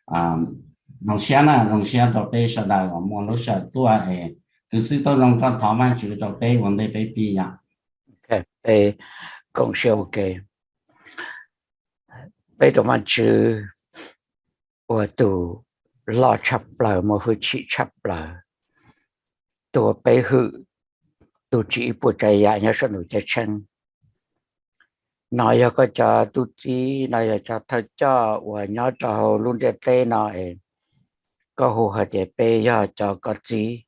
Zoo siab na, zoo siab rau peb sawv daws uas muaj lub sij hawm tuaj es kwv xwb tuaj zoo koj thov Vajtswv rau peb ua ntej peb pib yom. Peb koom siab ua ke. Peb tus Vajtswv uas tus loj tshaj plaws, muaj hwj chim tshaj plaws, tus uas peb hwm, tus tsim ib puas tsav yam nyob saum ntuj ceeb tsheej. No yog koj cov tub txib, no yog cov thawj coj uas nyob rau hauv lub ntiaj teb no es koj hu hais tias peb yog cov koj txib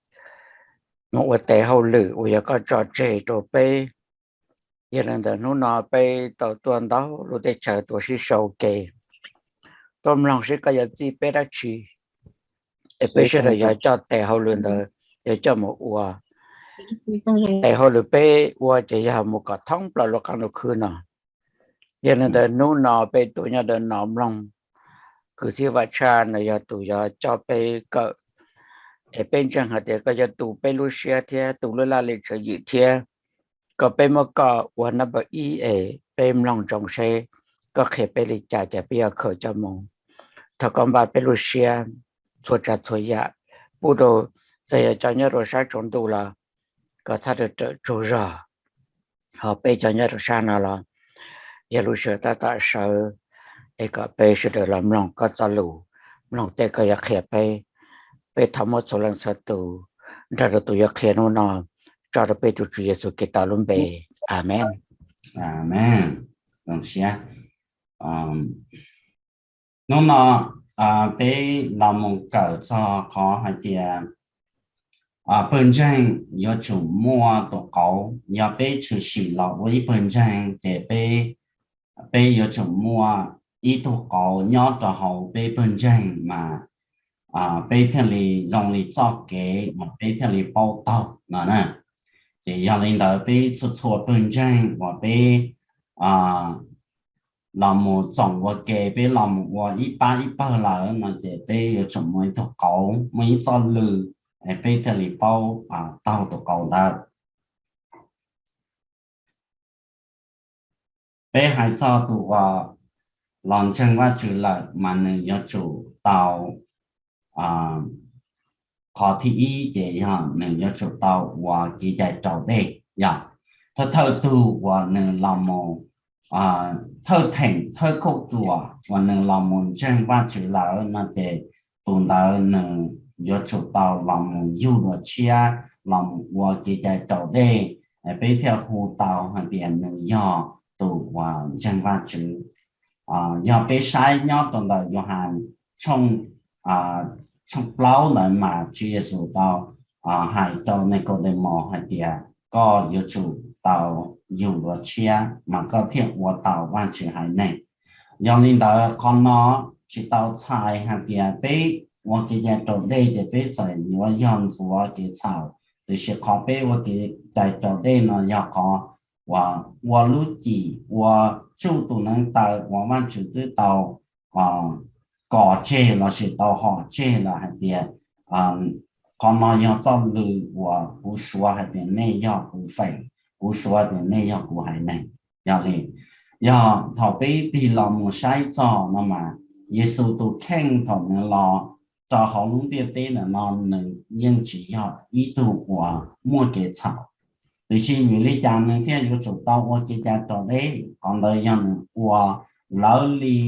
mus ua tes hauj lwm uas yog koj tso tseg rau peb. Yog li ntawd hnub no peb tau tuaj ntau lub teb chaws tuaj sib sau ke, tuaj mloog seb koj yuav txib peb dab tsi, es peb sawv daws yuav coj tes hauj lwm ntawd yuav coj mus ua. Tes hauj lwm peb ua ces yog mus kom thoob plaws lub qab ntuj khwb no. Yog li ntawd hnub no peb tuaj nyob rau no mloog kwv txhiaj Vam Tshaj no yog tus yuav coj peb kawm, es peb ntseeg hais tias koj yuav tu peb lub siab thiab tu lub laj lim tswv yim thiab kom peb muab koj ua number ib es peb mloog ntsoov seb koj qhia peb li cas ces peb yuav khaws coj mus. Thov koj npaj peb lub siab, txhua tsav txhua yam pub rau, txawm yog cov nyob rau sab tsaus ntuj los koj txhob rawm tsaug zog, ho peb cov nyob rau sab no los yog lub sij hawm tab tom sawv, es kom peb sawv daws los mloog koj txoj lus, mloog tej koj yuav qhia peb. Peb thov muab txhua leej txhua tus nrog rau tus yuav qhia hnub no tso rau peb tus Tswv Yexus Khetos lub npe. Amees. Amees. Zoo siab. Hnub no peb los mus kawm txog qhov hais tias pawg ntseeg yuav tsum muaj tus qauv. Yog peb tshwm sim los ua ib pawg ntseeg ces peb, peb yuav tsum muaj ib tug qauv nyob rau hauv peb pawg ntseeg mas peb thiaj li zoo li txoj kev uas peb thiaj li paub taug no na. Ces yog li ntawd peb txhua txhua pawg ntseeg uas peb los mus txoom ua ke, peb los mus ua ib pab ib pawg lawm no ces peb yuav tsum muaj ib tug qauv, muaj ib txoj lw, peb thiaj li paub taug tus qauv ntawd. Peb hais txog tus uas los ntseeg Vajtswv lawm mas nws yuav tsum tau, qhov thib ib ces yog nws yuav tsum tau ua kev cai raus dej. Yog thawj thawj tug uas nws los mus, thawj theem thawj kauj ruam uas nws los mus ntseeg Vajtswv lawm no ces tus ntawd nws yuav tsum tau los mus yug dua tshiab, los mus ua kev cai raus dej, peb thiaj hu tau hais tias nws yog tus uas ntseeg Vajtswv. Yog peb saib nyob rau ntawm Yauhas tshooj plaub ntawd mas Tswv Yexus tau hais rau Nikaudemaus hais tias koj yuav tsum tau yug dua tshiab mas koj thiaj ua tau Vajtswv haiv neeg. Yog li ntawd qhov no tsis tau txhais hais tias peb ua kev cai raus dej ces peb txawm yuav yog ntxuav kev txhaum, tiam sis qhov peb ua kev cai raus dej no yog qhov uas ua lub cim ua tsuj tus neev taw uas Vajtswv twb tau kos tseg lossis tau hom tseg lawm hais tias qhov no yog txoj lw uas kuv suav hais tias nej yog kuv feem, kuv suav tias nej yog kuv haiv neeg. Yog li, yog thaum peb tig los mus saib txog no mas Yexus tus kheej thaum nws los rau hauv lub ntiaj teb ntawm no nws yeej tsis yog ib tug uas muaj kev txhaum. Tiam sis vim li cas nws thiaj yuav tsum tau ua kev cai raus dej? Qhov ntawd yog nws ua lawv li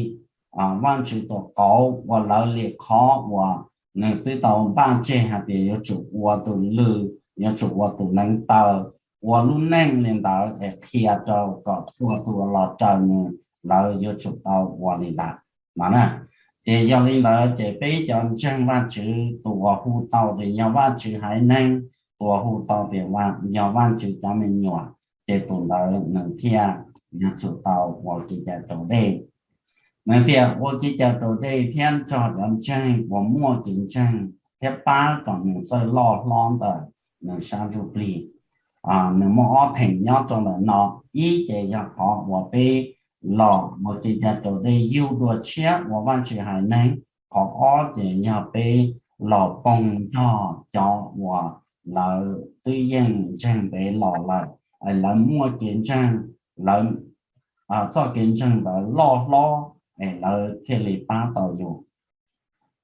Vajtswv tus qauv, ua lawv li qhov uas nws twb tau npaj tseg hais tias yuav tsum ua tus lw, yuav tsum ua tus neev taw, ua lub neej li ntawd es qhia rau kom txhua tus los raws nws, lawv yuav tsum tau ua li ntawd no na. Ces yog li ntawd ces peb cov ntseeg Vajtswv, tus uas hu tau tias yog Vajtswv haiv neeg, tus uas hu tau tias yog Vajtswv cov me nyuam, ces tus ntawd nws thiaj yuav tsum tau ua kev cai raus dej. Nws thiaj ua kev cai raus dej thiab nrog cov ntseeg uas muaj kev ntseeg thiab pab kom nws txawj loj hlob ntawm nws sab ntsuj plig. Nws muaj ob theem nyob rau ntawm no, ib ces yog qhov uas peb los ua kev cai raus dej yug dua tshiab ua Vajtswv haiv neeg, qhov ob ces yog peb los poob nrog cov uas lawv twb yeej ntseeg ntev los lawm, lawv muaj kev ntseeg, lawv txoj kev ntseeg ntawd loj hlob es lawv thiaj li pab tau yus.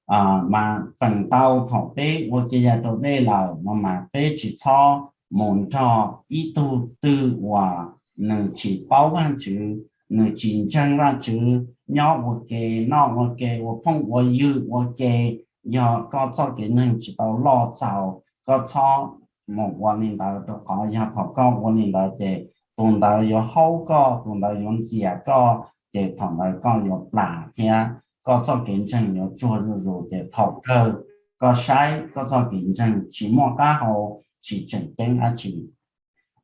mas feem ntau thaum peb ua kev cai raus dej lawm no mas peb tsis txhob mus nrog ib tug twg uas nws tsis paub Vajtswv, nws tsis ntseeg Vajtswv, nyob ua ke, noj ua ke, ua phooj ua ywg ua ke, yog koj txoj kev ntseeg tsis tau loj txaus, koj txhob mus ua li ntawd, rau qhov yog thaum koj ua li ntawd ces tus ntawd yuav haub koj, tus ntawd yuav ntxias koj, ces thaum ntawd koj yuav plam thiab koj txoj kev ntseeg yuav tsuag zuj zus, ces thaum kawg koj saib koj txoj kev ntseeg tsis muaj qab hau, tsis tseem ceeb dab tsi.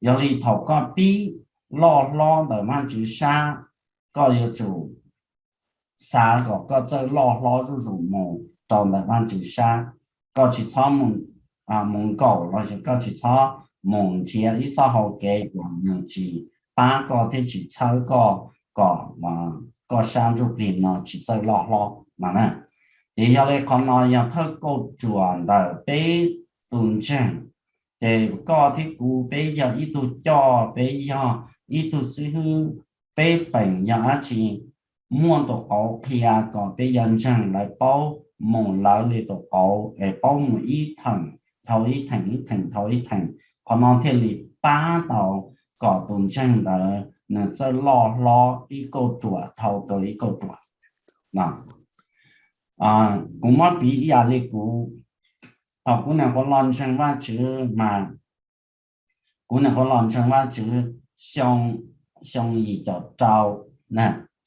Yog li thaum koj pib loj hlob ntawm Vajtswv sab, koj yuav tsum xav kom koj txawj loj hlob zuj zus mus rau ntawm Vajtswv sab. Koj tsis txhob mus nkaum los sis koj tsis txhob mus nrhiav ib txoj hau kev uas nws tsis pab koj thiab tsis txhawb koj kom koj sab ntsuj plig no tsis txawj loj hlob no na. Ces yog li qhov no yog thawj kauj ruam ntawm peb tus ntseeg. Ces koj thiab kuv peb yog ib tug coj, peb yog ib tug xib hwb, peb feem yog dab tsi? Muaj tus qauv qhia kom peb yuav ntseeg lawv paub mus lawv li tus qauv es paub mus ib theem dhau ib theem, ib theem dhau ib theem. Qhov no thiaj li pab tau kom tus ntseeg ntawd nws txawj loj hlob ib kauj ruam dhau rau ib kauj ruam. Kuv muab piv ib yam li kuv, thaum kuv nyuam qhuav los ntseeg Vajtswv mas, kuv nyuam qhuav los ntseeg Vajtswv xyoo, xyoo yim caum rau,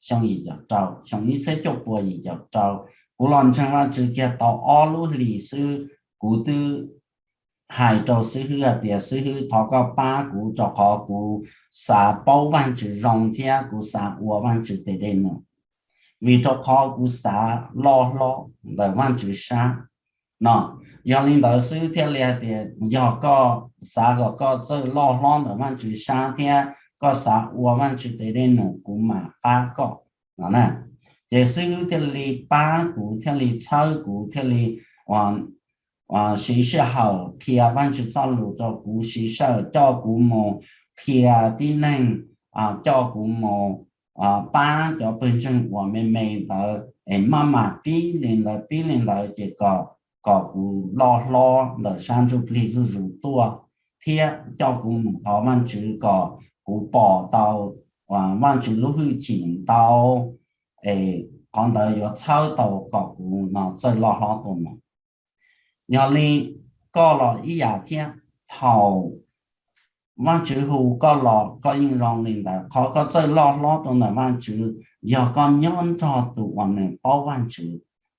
xyoo yim caum rau, xyoo ib txhiab cuaj puas yim caum rau. Kuv los ntseeg Vajtswv kiag tau ob lub hlis xwb, kuv twb hais rau xib hwb hais tias, xib hwb, thov koj pab kuv rau qhov kuv xav paub Vajtswv zoo thiab kuv xav ua Vajtswv tes dej num, vim rau qhov kuv xav loj hlob ntawm Vajtswv sab no. Yog li ntawd xwb thiaj li hais tias yog koj xav kom koj txawj loj hlob ntawm Vajtswv sab thiab koj xav ua Vajtswv tes dej num, kuv mam pab koj no na. Ces xib hwb thiaj li pab kuv, thiaj li txhawb kuv, thiaj li siv sij hawm qhia Vajtswv txoj lus rau kuv, siv sij hawm coj kuv mus qhia tib neeg, coj kuv mus pab cov pawg ntseeg uas me me ntawd es maj mam pib li ntawd pib li ntawd ces kom, kom kuv loj hlob ntawm sab ntsuj plig zuj zus tuaj, thiab coj kuv mus thov Vajtswv kom kuv pom tau Vajtswv lub hwj chim ntau, es qhov ntawd yuav txhawb tau kom kuv no txawj loj hlob tuaj mus. Yog li koj los ib yam thiab, thaum Vajtswv hu koj los koj yeej zoo li ntawd. Qhov koj txawj loj hlob rau ntawm Vajtswv yog koj nyob nrog tus uas nws paub Vajtswv,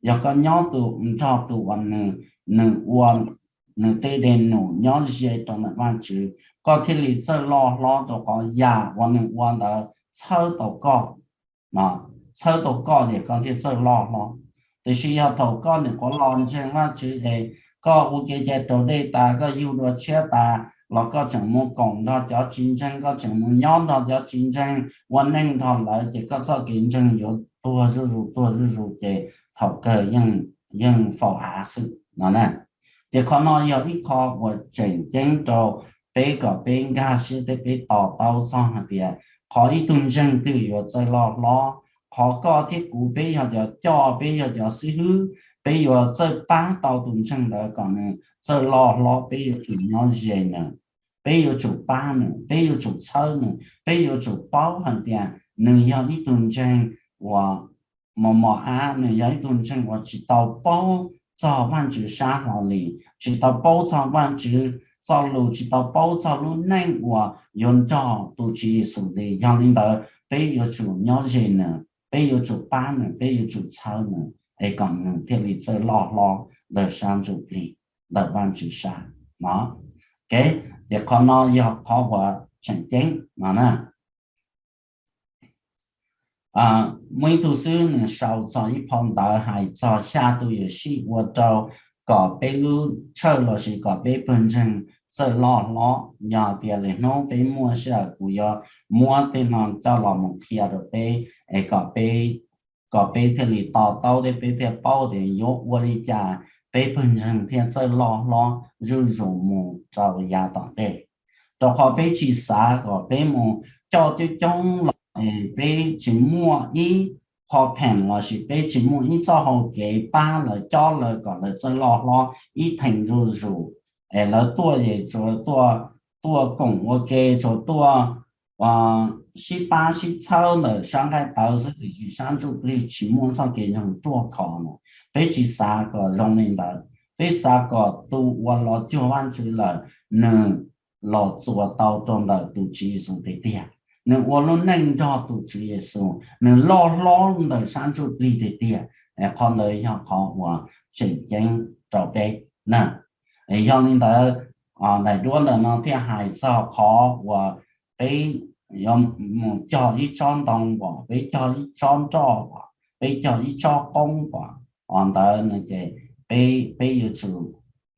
yog koj nyob nrog tus uas nws, nws ua nws tej dej num nyob ze rau ntawm Vajtswv, koj thiaj li txawj loj hlob rau qhov yam uas nws ua ntawd txhawb tau koj, txhawb tau koj ces koj thiaj txawj loj hlob. Tiam sis yog thaum koj nyuam qhuav los ntseeg Vajtswv es koj ua kev cai raus dej tas, koj yug dua tshiab tas los koj tseem mus koom nrog cov tsis ntseeg, koj tseem mus nyob nrog cov tsis ntseeg, ua neej nrog lawv, ces koj txoj kev ntseeg yuav tuag zuj zus tuag zuj zus, ces thaum kawg yeej, yeej faus av xwb no na. Ces qhov no yog ib qho uas tseem ceeb rau peb kom peb nkag siab thiab peb to taub txog hais tias qhov ib tug ntseeg twg yuav txawj loj hlob, qhov koj thiab kuv peb yog cov coj, peb yog cov xib hwb, peb yuav txawj pab tau tus ntseeg ntawd kom nws txawj loj hlob, peb yuav tsum nyob ze nws, peb yuav tsum pab nws, peb yuav tsum txhawb nws, peb yuav tsum paub hais tias nws yog ib tug ntseeg uas mos mos av, nws yog ib tug ntseeg uas tsis tau paub txog Vajtswv sab hlo li, tsis tau paub txog Vajtswv txoj lus, tsis tau paub txog lub neej uas yuav nrog tus Tswv Yexus li. Yog li ntawd peb yuav tsum nyob ze nws, peb yuav tsum pab nws, peb yuav tsum txhawb nws es kom nws thiaj li txawj loj hlob ntawm sab ntsuj plig, ntawm Vajtswv sab no. Ces qhov no yog qhov uas tseem ceeb no na. Muaj ib tug xib hwb nws sau txog ib phau ntawv hais txog xya tus yuam sij ua rau kom peb lub txhawj lossis kom peb pawg ntseeg txawj loj hlob. Yog tias lwm hnub peb muaj sij hawm kuv yuav muab tej no coj los mus qhia rau peb es kom peb, kom peb thiaj li to taub thiab peb thiaj paub tias yuav ua li cas peb pawg ntseeg thiaj txawj loj hlob zuj zus mus rau yav tom ntej. Rau qhov peb tsis xav kom peb mus coj coob coob los es peb tsis muaj ib qho pheem lossis peb tsis muaj ib txoj hau kev pab lawv cob lawv kom lawv txawj loj hlob ib theem zuj zus, es lawv tuaj ces tsuas tuaj, tuaj koom ua ke, tsuas tuaj sib pab sib txhawb ntawm sab nqaij tawv xwb, tiam sis sab ntsuj plig tsis muaj txoj kev ntseeg ruaj khov no. Peb tsis xav kom zoo li ntawd, peb xav kom tus uas los cuag Vajtswv lawm, nws los txuas tau rau ntawm tus Tswv Yexus tiag tiag, nws ua lub neej nrog tus Tswv Yexus, nws loj hlob ntawm sab ntsuj plig tiag tiag. Qhov ntawd yog qhov uas tseem ceeb rau peb na. Yog li ntawd, daim duab ntawm no thiaj hais txog qhov uas peb yuav mus cog ib tsob ntoo pom, peb cog ib tsob nroj pom, peb cog ib tsob qoob pom, qhov ntawd no ces peb, peb yuav tsum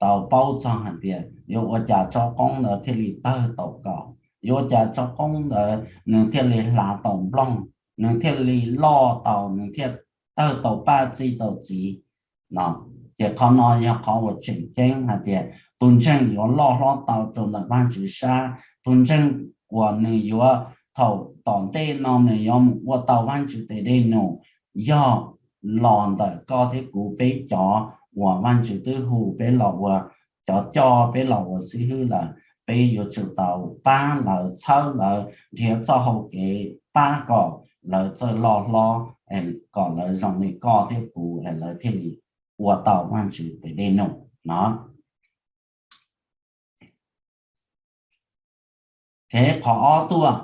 tau paub txog hais tias yuav ua cas tsob qoob ntawd thiaj li tawg tau kaus, yuav ua cas tsob qoob ntawd nws thiaj li hlav tau nplooj, nws thiaj li loj tau, nws thiaj tawg tau paj txi tau txiv no. Ces qhov no yog qhov uas tseem ceeb hais tias tus ntseeg yuav loj hlob tau rau ntawm Vajtswv sab. Tus ntseeg uas nws yuav thaum tom ntej no nws yuav mus ua tau Vajtswv tes dej num yog los ntawm koj thiab kuv peb cov uas Vajtswv twb hu peb los ua cov coj, peb los ua xib hwb lawm, peb yuav tsum tau pab lawv, txhawb lawv, nrhiav txoj hau kev pab kom lawv txawj loj hlob, kom lawv zoo li koj thiab kuv es lawv thiaj li ua tau Vajtswv tes dej num no. Qhov ob tuaj,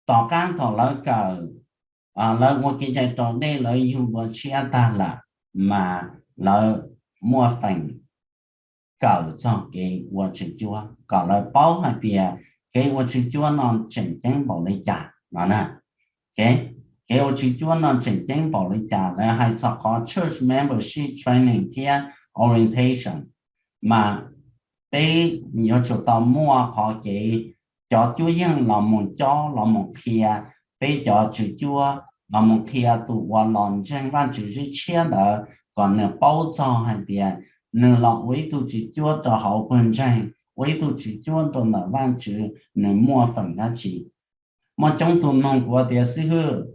tom qab thaum lawv kawm, lawv ua kev cai raus dej, lawv yug dua tshiab tag lawm, mas lawv muaj feem kawm txog kev ua tswv cuab kom lawv paub hais tias kev ua tswv cuab no tseem ceeb npaum li cas no na. Kev ua tswv cuab no tseem ceeb npaum li cas, lawv hais txog qhov church membership training thiab orientation, mas peb yuav tsum tau muaj qhov kev cov cuab yeej los mus cob, los mus qhia peb cov tswv cuab, los mus qhia tus uas los ntseeg Vajtswv zib tshiab ntawd kom nws paub txog hais tias nws los ua ib tug tswv cuab rau hauv pawg ntseeg, ua ib tug tswv cuab rau ntawm Vajtswv, nws muaj feem dab tsi. Muaj coob tus nug kuv tias, xib hwb,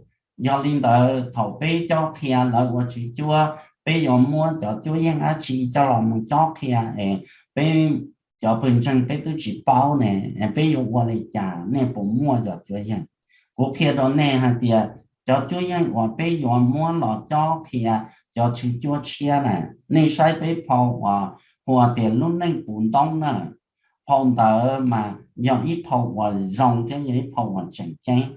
yog li ntawd thaum peb cob qhia lawv ua tswv cuab, peb yuav muab cov cuab yeej dab tsi coj los mus cob qhia es peb cov pawg ntseeg peb twb tsis paub ne, peb yuav ua li cas, nej puas muaj cov cuab yeej? Kuv qhia rau nej hais tias cov cuab yeej uas peb yuav muab los cob qhia cov tswv cuab tshiab na, nej saib peb phau uas hu tias Lub Neej Puv Ntoob na, phau ntawd mas yog ib phau uas zoo thiab yog ib phau uas tseem ceeb.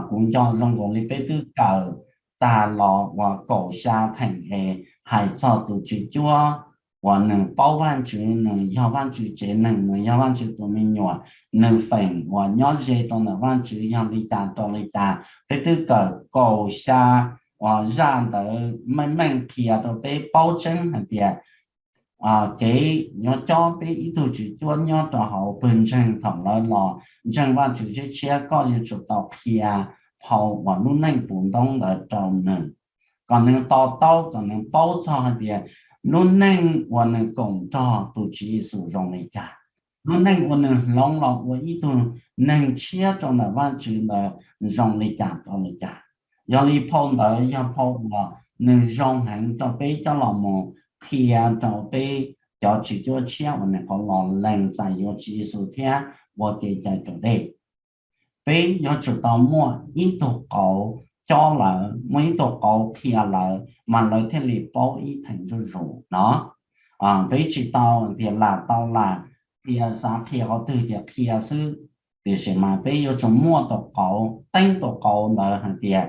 Kuv nco zoo nkaus li peb twb kawm tag los uas kaum xya theem es hais txog tus tswv cuab uas nws paub Vajtswv, nws yog Vajtswv tsev neeg, nws yog Vajtswv tus me nyuam, nws feem uas nyob ze rau ntawm Vajtswv yog li cas rau li cas. Peb twb kawm kaum xya uas zaj ntawd meej meej qhia rau peb paub tseeb hais tias kev yuav cob peb ib tug tswv cuab nyob rau hauv pawg ntseeg thaum lawv los ntseeg Vajtswv zib tshiab, koj yuav tsum tau qhia phau uas Lub Neej Puv Ntoob ntawd rau nws, kom nws to taub, kom nws paub txog hais tias lub neej uas nws koom nrog tus Tswv Yexus zoo li cas, lub neej uas nws hloov los ua ib tug neeg tshiab rau ntawm Vajtswv ntawd zoo li cas rau li cas. Yog li phau ntawd yog phau uas nws zoo heev rau peb coj los mus qhia rau peb cov tswv cuab tshiab uas nws qhov los lees txais yuav Tswv Yexus thiab ua kev cai raus dej. Peb yuav tsum tau muaj ib tug qauv cob lawv, muaj ib tug qauv qhia lawv, mas lawv thiaj li paub ib theem zuj zus no. Peb tsis tau tias lam tau lam qhia, xav qhia qhov twg ces qhia xwb, tiam sis mas peb yuav tsum muaj tus qauv, teeb tus qauv ntawd hais tias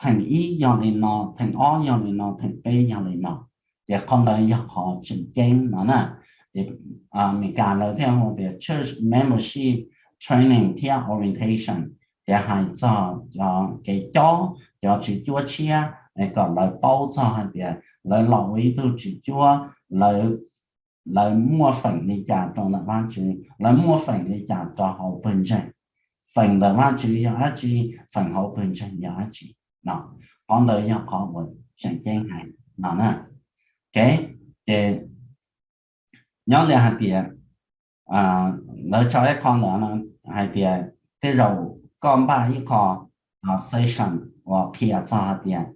theem ib yog li no, theem ob yog li no, theem peb yog li no. Ces qhov ntawd yog qhov tseem ceeb no na. Ces Amelikas lawv thiaj hu tias church membership training thiab orientation, ces hais txog cov kev cob cov tswv cuab tshiab kom lawv paub txog hais tias lawv los ua ib tug tswv cuab, lawv muaj feem li cas rau ntawm Vajtswv, lawv muaj feem li cas rau hauv pawg ntseeg, feem ntawm Vajtswv yog dab tsi, feem hauv pawg ntseeg yog dab tsi no. Qhov ntawd yog qhov uas tseem ceeb heev no na. Ok, ces nyob li hais tias lawv tso ib qho ntawd hais tias tej zaum koj npaj ib qho session uas qhia txog hais tias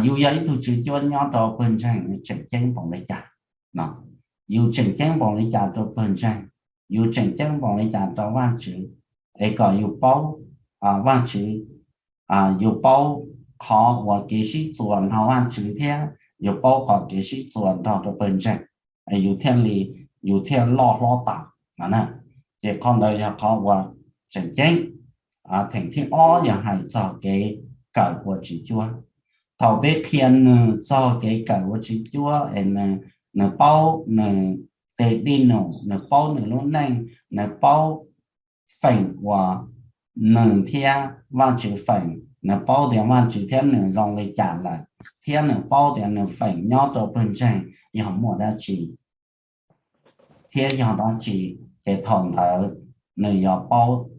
yus yog ib tug tswv cuab nyob rau pawg ntseeg, yus tseem ceeb npaum li cas no, yus tseem ceeb npaum li cas rau pawg ntseeg, yus tseem ceeb npaum li cas rau Vajtswv, es kom yus paub Vajtswv, yus paub qhov uas kev sib txuas nrog Vajtswv thiab yus paub qhov kev sib txuas nrog rau pawg ntseeg, yus thiaj li, yus thiaj loj hlob tau no na. Ces qhov ntawd yog qhov uas tseem ceeb. Theem thib ob yog hais txog kev kawm ua tswv cuab. Thaum peb qhia nws txog kev kawm ua tswv cuab es nws paub nws tes dej num, nws paub nws lub neej, nws paub feem uas nws thiab Vajtswv feem, nws paub tias Vajtswv thiab nws zoo li cas lawm, thiab nws paub tias nws feem nyob rau pawg ntseeg yog muaj dab tsi thiab yog dab tsi, ces thaum ntawd nws yuav paub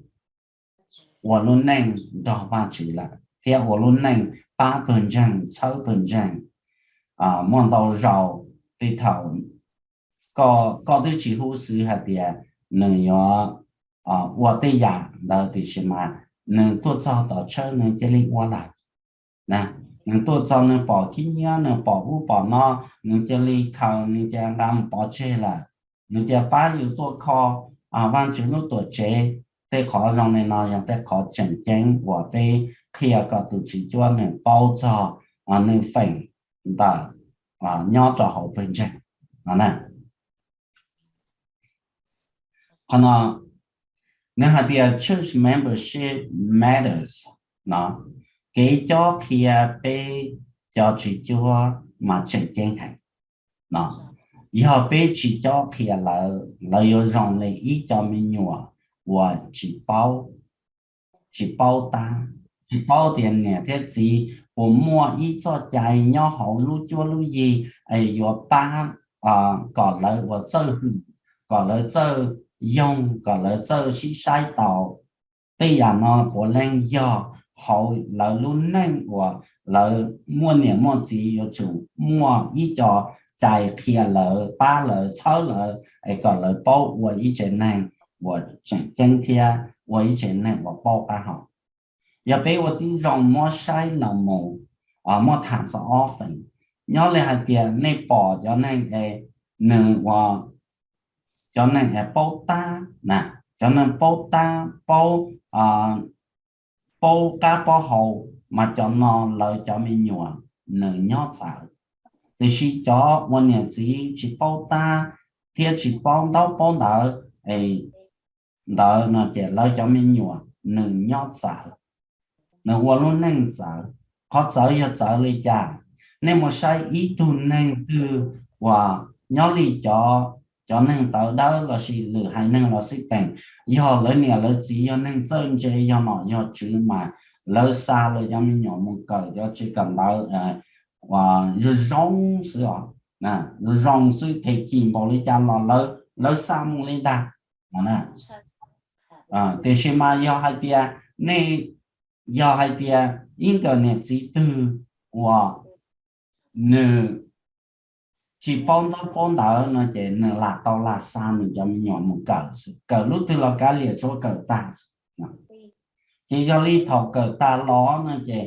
ua lub neej nrog Vajtswv lawm thiab ua lub neej pab pawg ntseeg, txhawb pawg ntseeg. Muaj ntau zaus tej thaum koj twb tsis hu xwv hais tias nws yuav ua tej yam ntawd, tiam sis mas nws tuaj txog tom tshawb nws cia li ua lawm. Nws tuaj txog nws pom khib nyiab, nws pom ub pom no, nws cia li khaws, nws cia li nqa mus pov tseg lawm. Nws cia li pab yus tuaj kho Vajtswv lub tuam tsev. Tej qhov zoo li no yog tej qhov tseem ceeb uas peb qhia kom tus tswv cuab nws paub txog nws feem ntawm nyob rau hauv pawg ntseeg no na. Qhov no nws hais tias church membership matters no, kev cob qhia peb cov tswv cuab mas tseem ceeb heev no. Yog peb tsis cob qhia lawv, lawv yuav zoo li ib co me nyuam uas tsis paub, tsis paub tab, tsis paub tias niam thiab txiv puas muaj ib txoj cai nyob hauv lub cuab lub yig es yuav pab kom lawv ua txawj hwm, kom lawv txawj yoog, kom lawv txawj sib saib tau. Tej yam no puav leej yog hauv lawv lub neej uas lawv muaj niam muaj txiv yuav tsum muaj ib co cai qhia lawv, pab lawv, txhawb lawv es kom lawv paub ua ib tsev neeg uas tseem ceeb thiab ua ib tsev neeg uas paub qab hau. Yog peb ua tib zoo muab saib los mus, muab tham txog ob feem, nyob li hais tias nej pom cov neeg es nws ua cov neeg es paub tab na, cov neeg paub tab, paub, paub qab paub hau, mas cov no lawv cov me nyuam nws nyob txawv. Tiam sis cov ua niam txiv tsis paub tab thiab tsis paub ntaub paub ntawv ntawd no ces lawv cov me nyuam nws nyob txawv, nws ua lub neej txawv. Qhov txawv yog txawv li cas? Nej mus saib ib tug neeg twg uas nyob li cov, cov neeg tawv dawb lossis lwm haiv neeg los xij peem, yog lawv niam lawv txiv yog neeg txawj ntse, yog nom yog tswv mas lawv xa lawv cov me nyuam mus kawm cov tsev kawm ntawv zoo zoo xwb os, zoo zoo xwb, phem kim npaum li cas los lawv xa mus li ntag. Tiam sis mas yog hais tias nej, yog hais tias ib nkawm niam txiv twg uas nws tsis paub ntaub paub ntawv no ces nws lam tau lam xa nws cov me nyuam mus kawm xwb, kawm lub twg los kav liam, tsuav kawm tag xwb. Ces yog li thaum kawm tag los no ces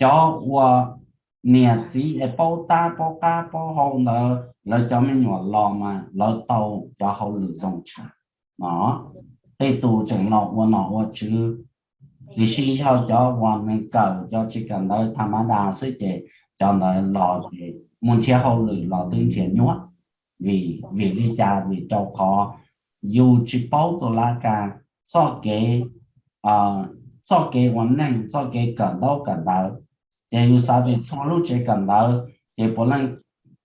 cov ua niam txiv es paub tab paub qab paub hau ntawd lawv cov me nyuam los mas lawv tau cov hauj lwm zoo tshaj no. Tej tus tseem los ua nom ua tswv, tiam sis yog cov uas nws kawm cov tsev kawm ntawv tha mab das xwb ces cov ntawd los ces mus nrhiav hauj lwm los twb nrhiav nyuaj, vim, vim li cas? Vim rau qhov yus tsis paub tus laj kas, txoj kev, txoj kev ua neej, txoj kev kawm ntaub kawm ntawv, ces yus xav tias txhua lub tsev kawm ntawv ces puav leej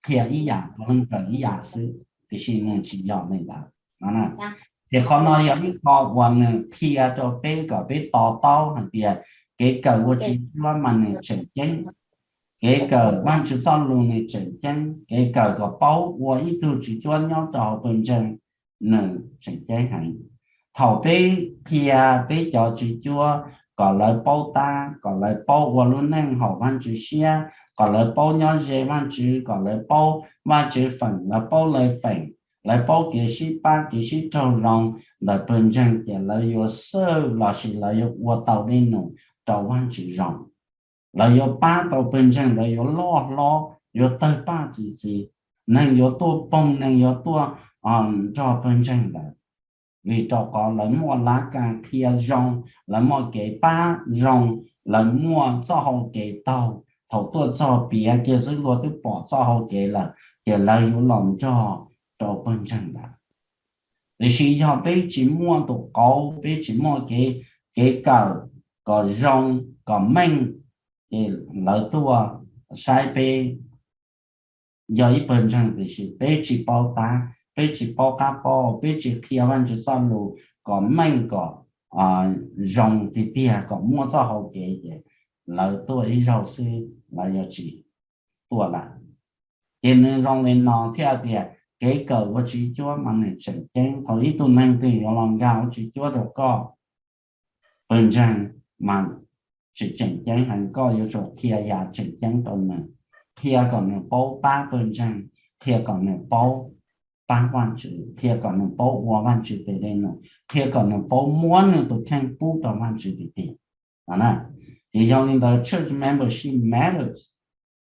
qhia ib yam, puav leej kawm ib yam xwb, tiam sis nws tsis yog li ntawd. Ces qhov no yog ib qho uas nws qhia rau peb kom peb to taub hais tias kev kawm ua tswv cuab mas nws tseem ceeb, kev kawm Vajtswv txoj lus nws tseem ceeb, kev kawm kom paub ua ib tug tswv cuab nyob rau hauv pawg ntseeg nws tseem ceeb heev. Thaum peb qhia peb cov tswv cuab kom lawv paub tab, kom lawv paub ua lub neej haum Vajtswv siab, kom lawv paub nyob ze Vajtswv, kom lawv paub Vajtswv feem, lawv paub lawv feem, Lawv paub kev sib pab kev sib raug zoo ntawm pawg ntseeg ces lawv yuav serve lossis lawv yuav ua tau dej num rau Vajtswv zoo. Lawv yuav pab tau pawg ntseeg ntawd yuav loj hlob, yuav tawg paj txi txiv, neeg yuav tuaj poog, neeg yuav tuaj nrog pawg ntseeg ntawd, vim rau qhov lawv muaj lab kas qhia zoo, lawv muaj kev pab zoo, lawv muaj txoj hau kev taug. Thaum tuaj txog piav kiag xwb luag twb pom txoj hau kev lawm, ces lawv yuav los nrog rau pawg ntseeg ntawd. Tiam sis yog peb tsis muaj tus qauv, peb tsis muaj kev, kev kawm kom zoo, kom meej, ces lawv tuaj saib peb yog ib pawg ntseeg tiam sis peb tsis paub tab, peb tsis paub qab paub, peb tsis qhia Vajtswv txoj lus kom meej kom zoo tiag tiag, kom muaj txoj hau kev, ces lawv tuaj ib zaug xwb lawv yuav tsis tuaj lawm. Ces nws zoo li no thiaj tias kev kawm ua Tswv Cuab mas nws tseem ceeb. Thaum ib tug neeg twg yuav los nkag ua Tswv Cuab rau koj, pawg ntseeg mas tseem, tseem ceeb heev, koj yuav tsum qhia yam tseem ceeb rau nws, qhia kom nws paub pab pawg ntseeg, qhia kom nws paub pab Vajtswv, qhia kom nws paub ua Vajtswv tes dej num, qhia kom nws paub muab nws tus kheej pub rau Vajtswv tiag tiag no na. Ces yog li ntawd church membership matters,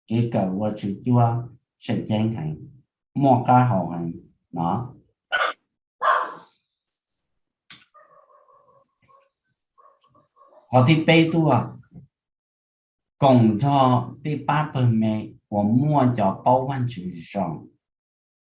kev kawm ua Tswv Cuab tseem ceeb heev, muaj qab hau heev no. Qhov thib peb tuaj, koom nrog tej pab pawg me uas muaj cov paub Vajtswv zoo.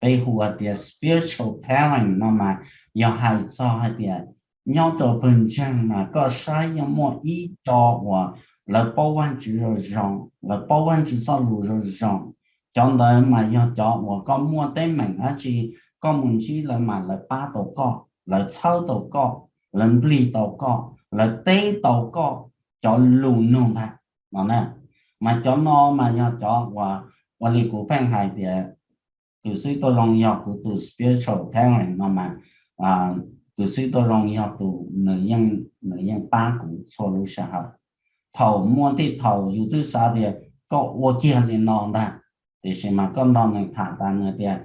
Peb hu hais tias spiritual parent no mas yog hais txog hais tias nyob rau pawg ntseeg mas koj saib yeej muaj ib co uas lawv paub Vajtswv zoo zoo, lawv paub Vajtswv txoj lus zoo zoo. Cov ntawd mas yog cov uas koj muaj teeb meem dab tsi, koj mus ntsib lawv mas lawv pab tau koj, lawv txhawb tau koj, lawv nplig tau koj, lawv teb tau koj cov lus nug ntag no na. Mas cov no mas yog cov uas, ua li kuv pheej hais tias, kuv xib tuaj zoo yog kuv tus spiritual parent no mas, kuv xib tuaj zoo yog tus nws yeej, nws yeej pab kuv txhua lub sij hawm. Thaum muaj tej thaum yus twb xav tias koj ua kiag li no ntag, tiam sis mas koj nrog nws tham tas nws tias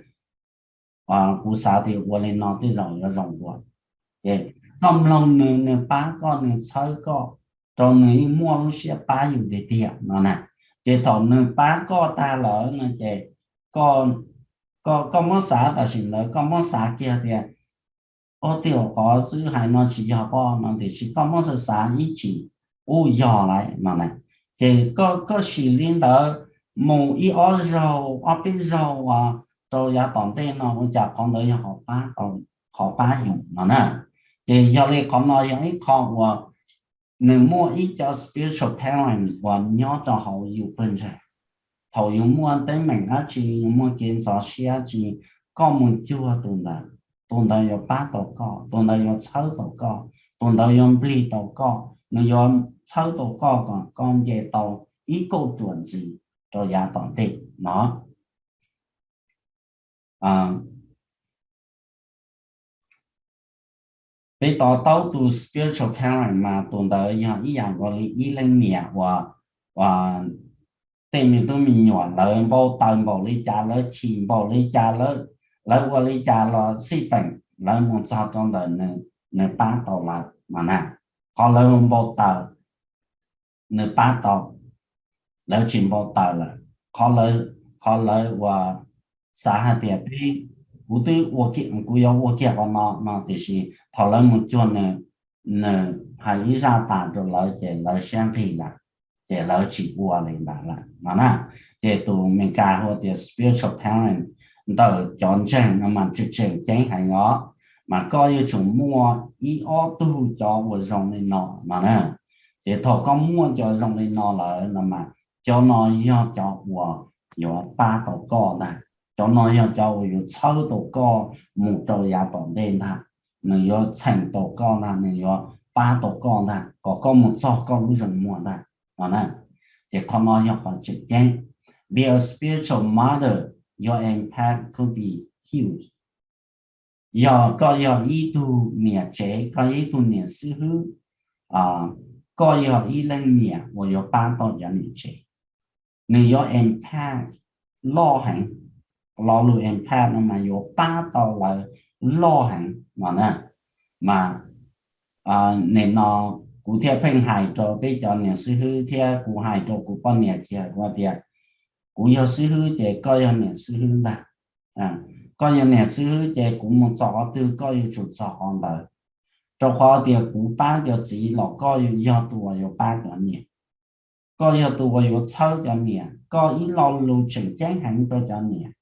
kuv xav tias ua li no tej zaum yuav zoo dua. Ces koj mloog nws, nws pab koj, nws txhawb koj, rau nws yeej muaj lub siab pab yus tiag tiag no na. Ces thaum nws pab koj tag lawm no ces koj, koj muab xav tam sim ntawd koj muab xav kiag tias, o, tej zaum qhov xwb hais no tsis yog koj no, tiam sis koj muab xav xav ib chim, u, yog lawm no na. Ces koj, koj sim li ntawd mus ib ob zaug ob peb zaug rau yav tom ntej no ua cas qhov ntawd yog qhov pab yus no na. Ces yog li qhov no yog ib qho uas nws muaj ib co spiritual parent uas nyob rau hauv yus pawg ntseeg. Thaum yus muaj teeb meem dab tsi, yus muaj kev ntxhov siab dab tsi, koj mus cuag tus ntawd, tus ntawd yuav pab tau koj, tus ntawd yuav txhawb tau koj, tus ntawd yuav nplig tau koj, nws yuav txhawb tau koj kom koj nce tau ib kauj ruam ntxiv rau yav tom ntej no. Peb to taub tus spiritual parent mas tus ntawd yog ib yam nkaus li ib leej niam uas, uas tej me tub me nyuam lawv npau taws npaum li cas, lawv chim npaum li cas, lawv, lawv ua li cas los xij peem lawv mus txog rau ntawm nws, nws pab tau lawv no na. Qhov lawv npau taws nws pab tau, lawv tsis npau taws lawm. Qhov lawv, qhov lawv uas xav hais tias peb, kuv twb ua, kuv yuav ua kiag qhov no no, tiam sis thaum lawv mus cuag nws, nws hais ib zaj tas rau lawv ces lawv siab nqig lawm, ces lawv tsis ua li ntawd lawm no na. Ces tus Meskas hu tias spiritual parent ntawm cov ntseeg no mas tseem, tseem ceeb heev os. Mas koj yuav tsum muaj ib ob tug cov uas zoo li no no na. Ces thaum koj muaj cov zoo li no lawm no mas cov no yog cov uas yuav pab tau koj ntag. Cov no yog cov uas yuav txhawb tau koj mus rau yav tom ntej ntag. Nws yuav txheem tau koj ntag, nws yuav pab tau koj ntag kom koj mus txog koj lub zoo muag ntag no na. Ces qhov no yog qhov tseem ceeb. Be a spiritual mother, your impact could be huge. Yog koj yog ib tug niam tsev, koj yog ib tug niam xib hwb, koj yog ib leej niam uas yuav pab tau cov niam tsev, nws yuav impact loj heev. lo lus empath no mas yuav pab tau lawv loj heev no na. Mas nim no kuv thiaj pheej hais rau peb cov niam xib hwb thiab kuv hais rau kuv poj niam kiag kuv tias, kuv yog xib hwb ces koj yog niam xib hwb ntag. Koj yog niam xib hwb ces kuv mus txog qhov twg koj yuav tsum txog qhov ntawd. Rau qhov tias kuv pab cov txiv los koj yog tus uas yuav pab cov niam, koj yog tus uas yuav txhawb cov niam, koj ib lo lus tseem ceeb heev rau cov niam.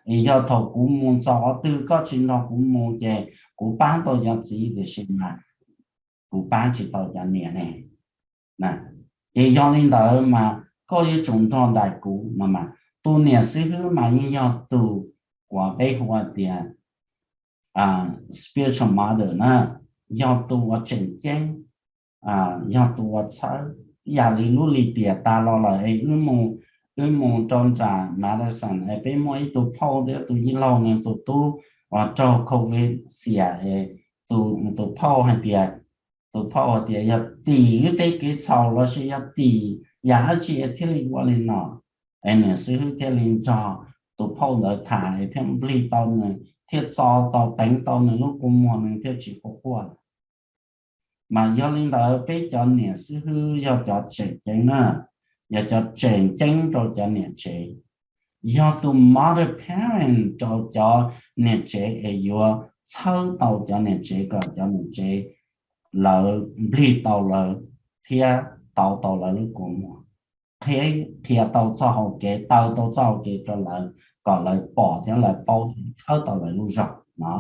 Es yog thaum kuv mus txog qhov twg koj tsis nrog kuv mus ces kuv pab tau cov txiv tiam sis mas kuv pab tsis tau cov niam ne. Ces yog li ntawd mas koj yuav tsum nrog nraim kuv no mas. Tus niam xib hwb mas yeej yog tus uas peb hu tias spiritual mother na, yog tus uas tseem ceeb, yog tus uas txhawb. Ib yam li lub lim tiam tas los lawm es wb mus rau nram Madison es peb muaj ib tug phauj thiab tus yij laug nws tus tub uas raug covid xiam es tus phauj hais tias, tus phauj hais tias yog tim wb tej kev txhaum los sis yog tim yam dab tsi thiaj li ua li no. Es niam xib hwb thiaj li nrog tus phauj ntawd tham es thiaj nplig tau nws, thiaj txo tau teev tau nws lub kua muag nws thiaj tsis quaj quaj lawm. Mas yog li ntawd peb cov niam xib hwb yog cov tseem ceeb na, yog cov tseem ceeb rau cov niam tsev. Yog tus mother parent rau cov niam tsev es yuav txhawb tau cov niam tsev kom cov niam tsev lawv nplig tau lawv thiab tau tau lawv lub kua muag, qhia tau txoj hau kev, taw tau txoj hau kev rau lawv kom lawv pom thiab lawv paub txhawb tau lawv lub zog no.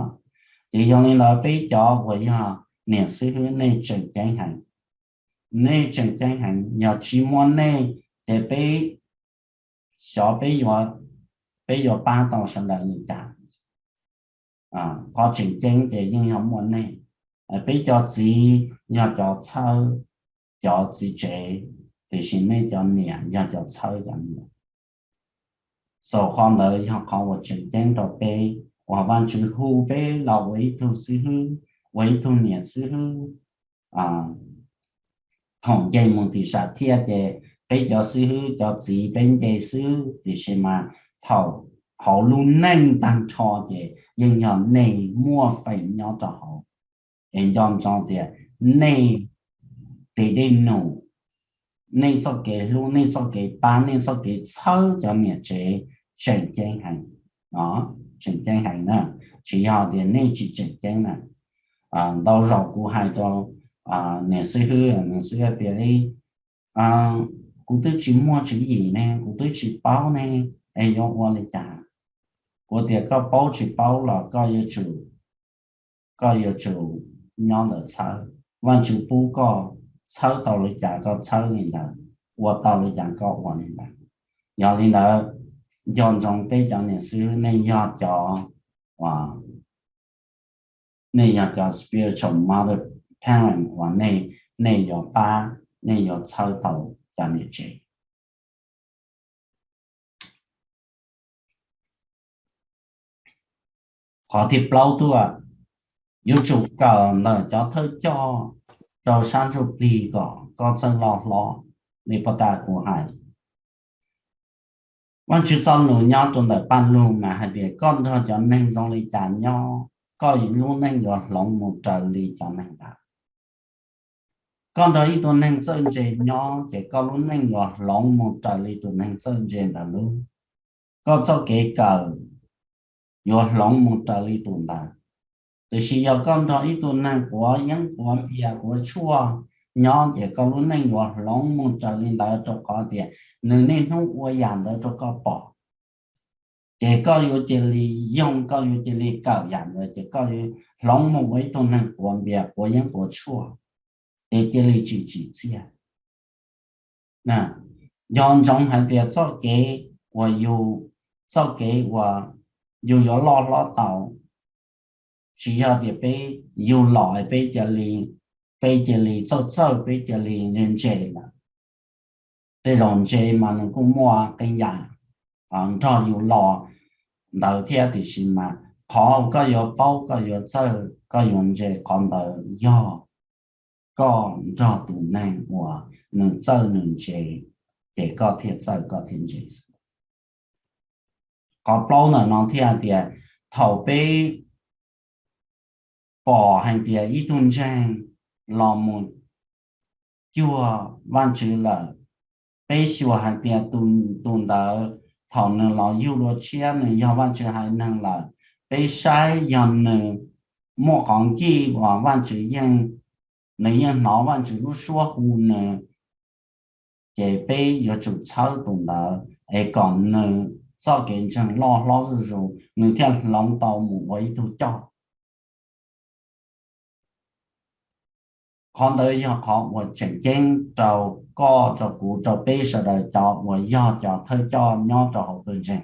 Ces yog li ntawd peb cov uas yog niam xib hwb nej tseem ceeb heev, nej tseem ceeb heev. Yog tsis muaj nej ces peb xyov peb yuav, peb yuav pab tau sawv daws li cas. Qhov tseem ceeb ces yeej yog muaj nej. Peb cov txiv yog cov txhawb cov txiv tsev, tiam sis nej cov niam yog cov txhawb cov niam. Xaus qhov ntawd yog qhov uas tseem ceeb rau peb uas Vajtswv hu peb los ua ib tug xib hwb, ua ib tug niam xib hwb. Thaum nce mus tim sam thiaj ces peb cov xib hwb cov txiv peb nce xwb, tiam sis mas thaum hauv lub neej tag nrho ces yeej yog nej muaj feem nyob rau hauv. Es nco ntsoov tias nej tes dej num, nej txoj kev hlub, nej txoj kev pab, nej txoj kev txhawb cov niam tsev tseem ceeb heev, tseem ceeb heev na. Tsis yog tias nej tsis tseem ceeb na. Ntau zaus kuv hais rau niam xib hwb, niam xib hwb tias, kuv twb tsis muaj tswv yim ne, kuv twb tsis paub ne, es yuav ua li cas? Kuv tias koj paub tsis paub los koj yuav tsum, koj yuav tsum nyob ntawm txhawb. Vajtswv pub koj txhawb tau li cas koj txhawb li ntawd, ua tau li cas koj ua li ntawd. Yog li ntawd, nco ntsoov peb cov niam xib hwb nej yog cov, nej yog cov spiritual mother parent uas nej, nej yuav pab, nej yuav txhawb tau cov niam tsev. Qhov thib plaub tuaj, yuav tsum kawm ntawm cov thawj coj rau sab ntsuj plig kom koj txawj loj hlob li puag ta kuv hais. Vajtswv txoj lus nyob rau ntawm Paj Lug mas hais tias koj nrog cov neeg zoo li cas nyob, koj lub neej yuav hloov mus raws li cov neeg ntawd. Koj nrog ib tug neeg txawj ntse nyob ces koj lub neej yuav hloov mus raws li tus neeg txawj ntse ntawd lub. Koj txoj kev kawm yuav hloov mus raws li tus ntawd. Tiam sis yog koj nrog ib tug neeg quav yeeb quav npias quav tshuaj nyob ces koj lub neej yuav hloov mus raws li ntawd rau qhov tias nws niaj hnub ua yam ntawd rau koj pom. Ces koj yuav cia li yoog, koj yuav cia li kawm yam ntawd ces koj yuav hloov mus ua ib tug neeg quav npias quav yeeb quav tshuaj, ces cia li tsis tsim txiaj. Nco ntsoov hais tias txoj kev uas yus, txoj kev uas yus yuav loj hlob tau, tsis yog tias peb, yus los peb cia li, peb cia li txawj txawj, peb cia li ntse ntse lawm. Tej zaum ntse mas nws kuj muaj qee yam nrog yus los ntawd thiab, tiam sis mas qhov koj yuav paub, koj yuav txawj, koj yuav ntse, qhov ntawd yog koj nrog tus neeg uas nws txawj nws ntse, ces koj thiaj txawj koj thiaj ntse xwb. Qhov plaub ntawm no thiaj hais tias thaum peb pom hais tias ib tug ntseeg los mus cuag Vajtswv lawm, peb xyuas hais tias tus ntawd thaum nws los yug dua tshiab nws yog Vajtswv haiv neeg lawm, peb saib yog nws muaj qhov ncej uas Vajtswv yeej, nws yeej hnov Vajtswv lub suab hu nws, ces peb yuav tsum txhawb tus ntawd es kom nws txoj kev ntseeg loj hlob zuj zus nws thiaj hloov tau mus ua ib tug coj. Qhov ntawd yog qhov uas tseem ceeb rau koj, rau kuv, rau peb sawv daws cov uas yog cov thawj coj nyob rau hauv pawg ntseeg.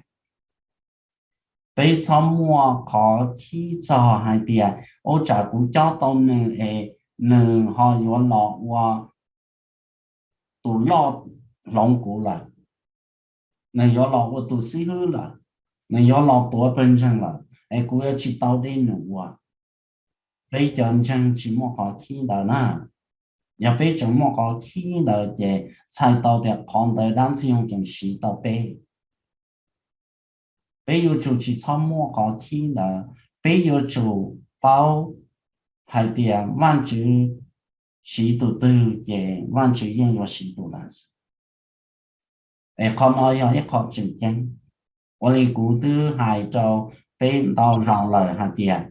Peb txhob muaj qhov khib txog hais tias ua cas kuv cob tau nws es nws ho yuav los ua tus loj hloov kuv lawm, nws yuav los ua tus xib hwb lawm, nws yuav los tuav pawg ntseeg lawm es kuv yuav tsis tau dej num ua. Peb cov ntseeg tsis muaj qhov khib ntawd na. Yog peb tseem muaj qhov khib ntawd ces txhais tau tias qhov ntawd dab ntxwg nyoog tseem siv tau peb. Peb yuav tsum tsis txhob muaj qhov khib ntawd, peb yuav tsum paub hais tias Vajtswv siv tus twg ces Vajtswv yeej yuav siv tus ntawd xwb. Es qhov no yog ib qho tseem ceeb. Ua li kuv twb hais rau peb ntau zaus lawm hais tias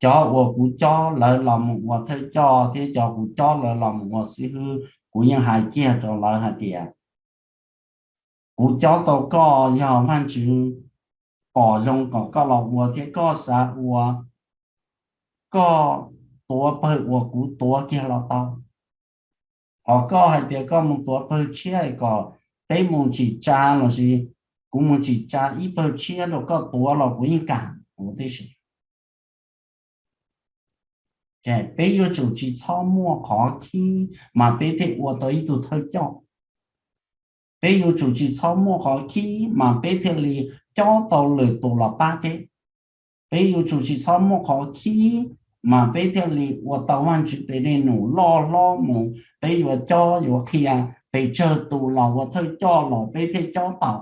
cov uas kuv cob lawv los mus ua thawj coj thiab cov kuv cob lawv los mus ua xib hwb, kuv yeej hais kiag rau lawv hais tias kuv cob tau koj yog Vajtswv pom zoo kom koj los ua thiab koj xav ua, koj tuav pawg uas kuv tuav kiag los tau. Ho koj hais tias koj mus tuav pawg tshiab kom peb mus tsim tsa los sis kuv mus tsim tsa ib pawg tshiab rau koj tuav los kuv yeej kam huv tib si. Peb yuav tsum tsis txhob muaj qhov khib mas peb thiaj ua tau ib tug thawj coj. Peb yuav tsum tsis txhob muaj qhov khib mas peb thiaj li cob tau lwm tus los pab peb. Peb yuav tsum tsis txhob muaj qhov khib mas peb thiaj li ua tau Vajtswv tes dej num loj hlob mus, peb yuav cob yuav qhia pes tsawg tus los ua thawj coj los peb thiaj cob tau.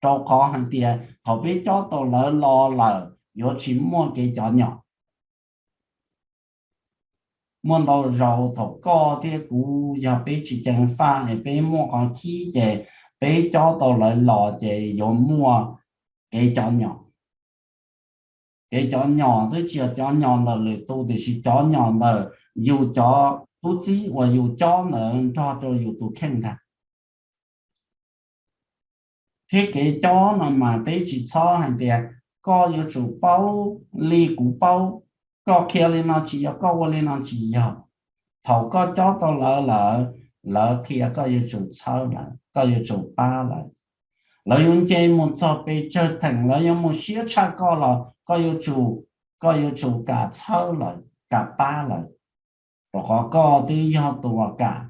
Rau qhov hais tias thaum peb cob tau lawv los lawm yuav tsis muaj kev cov nyom. Muaj ntau zaus thaum koj thiab kuv yog peb tsis ceev faj es peb muaj qhov khib ces peb cob tau lawv los ces yuav muaj kev cov nyom. Kev cov nyom twb tsis yog cov nyom ntawm lwm tus tiam sis cov nyom ntawm yus cov tub txib uas yus cob ntawd nrog rau yus tus kheej ntag. Thiab kev cob no mas peb tsis txhob hais tias koj yuav tsum paub li kuv paub, koj qhia li no tsis yog, koj ua li no tsis yog. Thaum koj cob tau lawv lawm, lawv qhia koj yuav tsum txhawb lawv, koj yuav tsum pab lawv. Lawv yuav nce mus txog pes tsawg theem, lawv yuav mus siab tshaj koj los koj yuav tsum, koj yuav tsum kam txhawb lawv, kam pab lawv. Rau qhov koj twb yog tus uas kam,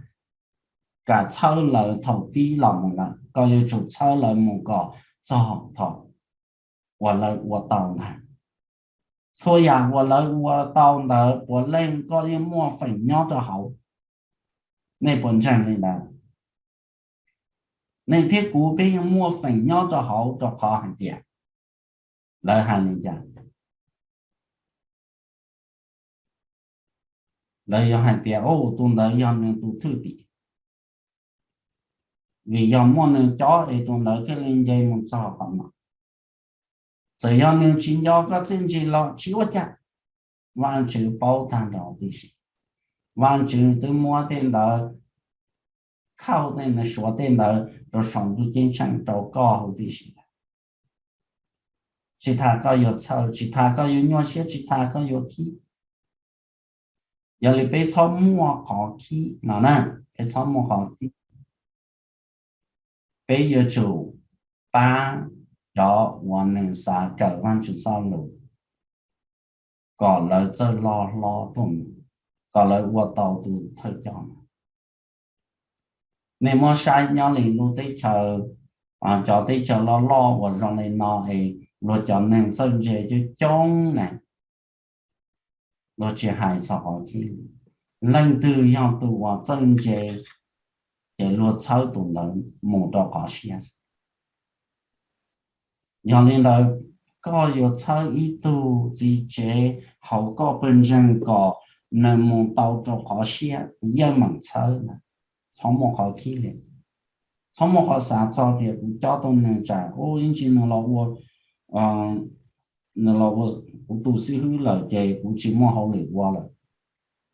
kam txhawb lawv thaum pib los mus lawm, koj yuav tsum txhawb lawv mus kom txog thaum uas lawv ua tau ntag. Txhua yam uas lawv ua tau ntawd puav leej koj yeej muaj feem nyob rau hauv. Nej puas ntseeg li ntawd? Nej thiab kuv peb yeej muaj feem nyob rau hauv rau qhov hais tias lawv hais li cas? Lawv yuav hais tias, o, tus ntawd yog nws tus thwj tim, vim yog muaj nws cob es tus ntawd thiaj li nce mus txog qhov no. Txawm yog nws tsis nco koj txiaj ntsig los tsis ua cas, Vajtswv paub tag nrho tib si. Vajtswv twb muab tej ntawd, khauj tej ntawd, suav tej ntawd rau saum ntuj ceeb tsheej rau koj huv tib si. Tsis tas koj yuav txhawj, tsis tas koj yuav nyuaj siab, tsis tas koj yuav khib. Yog li peb txhob muaj qhov khib no na, peb txhob muaj qhov khib. Peb yuav tsum pab cov uas nws xav kawm Vajtswv txoj lus kom lawv txawj loj hlob tuaj mus, kom lawv ua tau tus thawj coj. Nej muab saib nyob li lub teb chaws, cov teb chaws loj loj uas zoo li no es luag cov neeg txawj ntse coob coob na, luag tsis hais txog qhov khib. Leej twg yog tus uas txawj ntse ces luag txhawb tus ntawd mus rau qhov siab. Yog li ntawd, koj yuav txhawb ib tug txiv tsev hauv koj pawg ntseeg kom nws mus tau rau qhov siab, yeej meem txhawb na. Txhob muaj qhov khib li, txhob muaj qhov xav txog tias kuv cob tau nws tsam ib ntsis nws los ua, nws los ua kuv tus xib hwb lawm ces kuv tsis muaj hauj lwm ua lawm.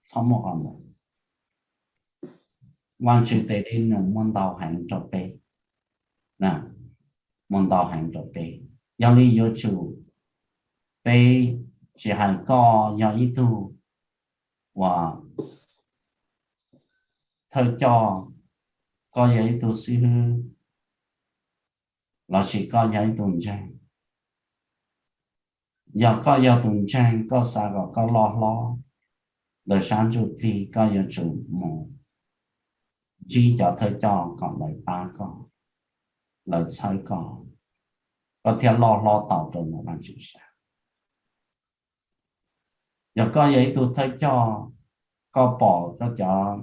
Txhob muaj qhov ntawd. Vaajtswv tes dej num muaj ntau heev rau peb, muaj ntau heev rau peb. Yog li yuav tsum peb, tsis hais koj yog ib tug uas thawj coj, koj yog ib tug xib hwb, lossis koj yog ib tug ntseeg. Yog koj yog tus ntseeg, koj xav kom koj loj hlob ntawm sab ntsuj plig, koj yuav tsum mus ntsib cov thawj coj kom lawv pab koj, lawv txhawb koj, koj thiaj loj hlob tau rau ntawm Vaajtswv sab. Yog koj yog ib tug thawj coj, koj pom koj cov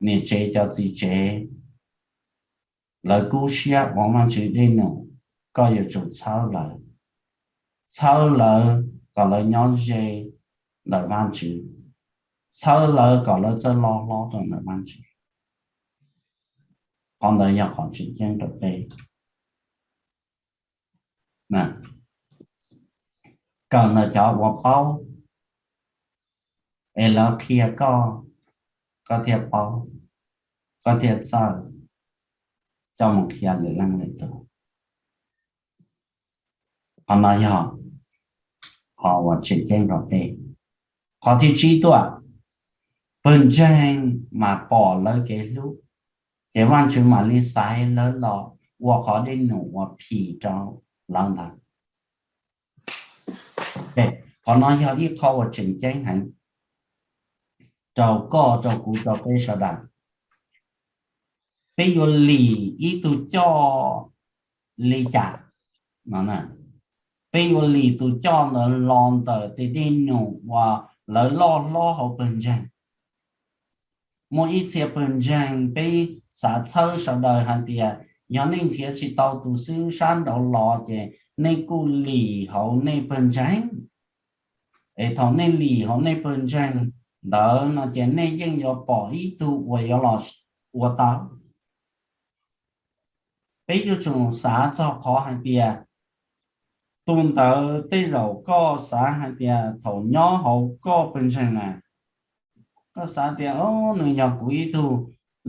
niam tsev cov txiv tsev lawv kub siab ua Vaajtswv dej num, koj yuav tsum txhawb lawv, txhawb lawv kom lawv nyob ze ntawm Vaajtswv, txhawb lawv kom lawv txawj loj hlob rau ntawm Vaajtswv. Qhov ntawd yog qhov tseem ceeb rau peb. Kawm ntawm cov uas paub, es lawv qhia koj, koj thiaj paub, koj thiaj txawj coj mus qhia lwm leej lwm tus. Qhov no yog qhov uas tseem ceeb rau peb. Qhov thib tsib tuaj, pawg ntseeg mas pom lawv kev hlub, ces Vaajtswv mam li xaiv lawv los ua qhov dej num uas phim rau lawv ntawd. Qhov no yog ib qho uas tseem ceeb heev rau koj, rau kuv, rau peb sawv daws. Peb yuav lim ib tug coj li cas? Peb yuav lim tus coj ntawd los ntawm tes dej num uas lawv loj hlob hauv pawg ntseeg. Muaj ib txhia pawg ntseeg peb xav txhawb sawv daws hais tias yog nej nrhiav tsis tau tus xib hwb sab nraud los ces nej kuj lim hauv nej pawg ntseeg. Es thaum nej lim hauv nej pawg ntseeg ntawd no ces nej yeej yuav pom ib tug uas yuav los ua tau. Peb yuav tsum xav txog qhov hais tias tus ntawd tej zaum koj xav hais tias thaum nyob hauv koj pawg ntseeg na, koj xav tias nws yog kuv ib tug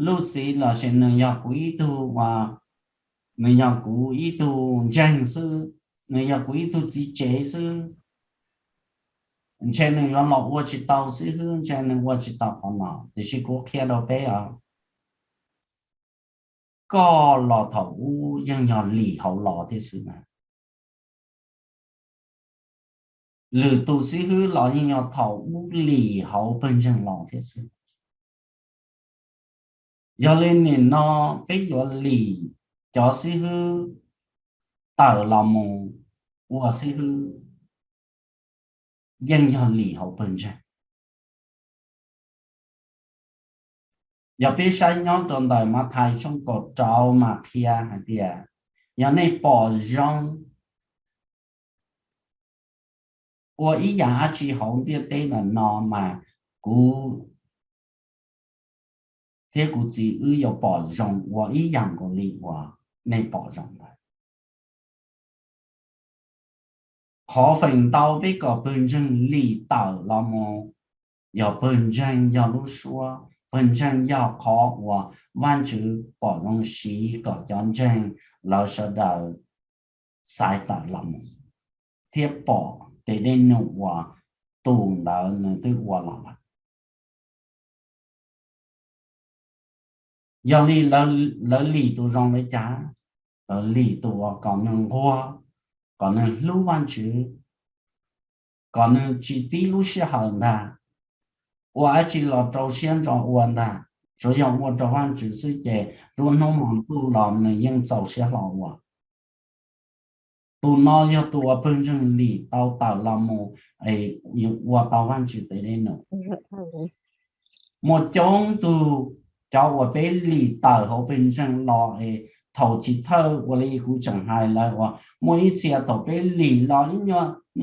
luj xiv lossis nws yog kuv ib tug, nws yog kuv ib tug ntseeg xwb, nws yog kuv ib tug txiv tsev xwb, ntshe nws yuav los ua tsis tau xib hwb, ntshe nws ua tsis tau qhov no. Tiam sis kuv qhia rau peb os, koj los thaum ub yeej yog lim hauv los thiab xwb na. Lwm tus xib hwb los yeej yog thaum ub lim hauv pawg ntseeg los thiab xwb. Yog li nim no peb yuav lim cov xib hwb tawm los mus ua xib hwb, yeej yog lim hauv pawg ntseeg. Yog peb saib nyob rau ntawm Mathais tshooj kaum rau mas qhia hais tias, yog nej pom zoo ua ib yam dab tsi hauv ntiaj teb ntawm no mas kuv thiab kuv Txiv wb yuav pom zoo ua ib yam nkaus li uas nej pom zoo ntawd. Qhov feem ntau peb kom pawg ntseeg lim tawm los mus, yog pawg ntseeg yog lub suab, pawg ntseeg yog qhov uas Vajtswv pom zoo siv kom cov ntseeg lawv sawv daws xaiv tawm los mus thiab pom tes dej num uas tus ntawd nws twb ua los lawm. Yog li lawv lim tus zoo li cas? Lawv lim tus uas kom nws nquag, kom nws hlub Vajtswv, kom nws tsis tib lub sij hawm ntag, ua dab tsi los rau siab ntso ua ntag, tsuav yog ua rau Vajtswv xwb ces nruab hnub hmo ntuj los nws yeej txaus siab hlo ua. Tus no yog tus uas pawg ntseeg lim tau tawm los mus, ua tau Vajtswv tes dej num. Muaj coob tug cov uas peb lim tawm hauv pawg ntseeg los es thaum chiv thawj uas li kuv tseem hais lawm uas muaj ib txhia thaum peb lim los ib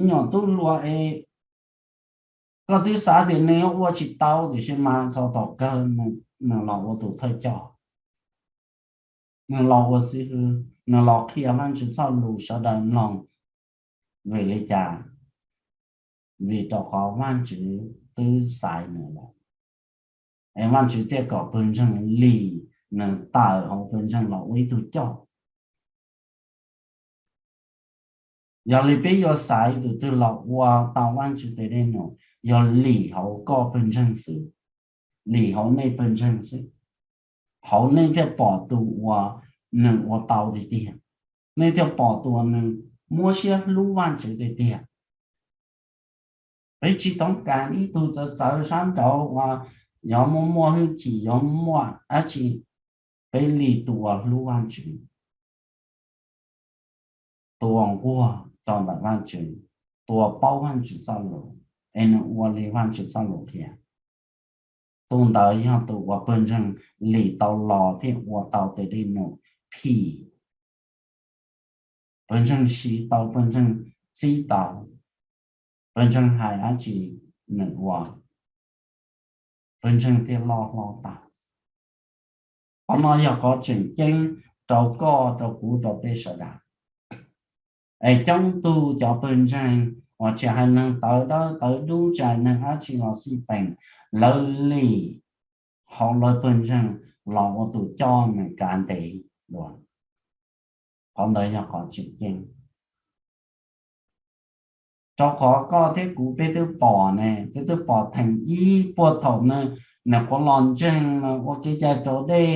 nyuag tub hluas es koj twb xav tias nws ua tsis tau tiam sis mas txog thaum kawg nws los ua tus thawj coj, nws los ua xib hwb, nws los qhia Vajtswv txoj lus sawv daws mloog. Vim li cas? Vim rau qhov Vajtswv twb xaiv nws lawm, es Vajtswv thiaj kom pawg ntseeg lim nws tawm hauv pawg ntseeg los ua ib tug coj. Yog li peb yuav xaiv tus twg los ua tau Vajtswv tes dej num, yog lim hauv koj pawg ntseeg xwb, lim hauv nej pawg ntseeg xwb, hauv nej thiaj pom tus uas nws ua tau tiag tiag, nej thiaj pom tus uas nws muab siab hlub Vajtswv tiag tiag. Peb tsis toob kas ib tug txawv txawv sab nraud uas yog muaj muaj hwj chim, yog muaj dab tsi, peb lim tus uas hlub Vajtswv, tus uas nquag rau ntawm Vajtswv, tus uas paub Vajtswv txoj lus, es nws ua li Vajtswv txoj lus qhia. Tus ntawd yog tus uas pawg ntseeg lim tau los thiaj ua tau tes dej num phim. Pawg ntseeg siv tau, pawg ntseeg txib tau, pawg ntseeg hais dab tsi nws ua, pawg ntseeg thiaj loj hlob tau. Qhov no yog qhov tseem ceeb rau koj, rau kuv, rau peb sawv daws. Es coob tug cov pawg ntseeg uas tsis hais neeg tawv dawb tawv dub, tsis hais neeg dab tsi los xij peem, lawv lim hauv lawv pawg ntseeg los ua tus coj nws kav ntev dua. Qhov ntawd yog qhov tseem ceeb. Rau qhov koj thiab kuv peb twb pom ne, peb twb pom theem ib puag thaum nws nyuam qhuav los ntseeg, nws ua kev cai raus dej,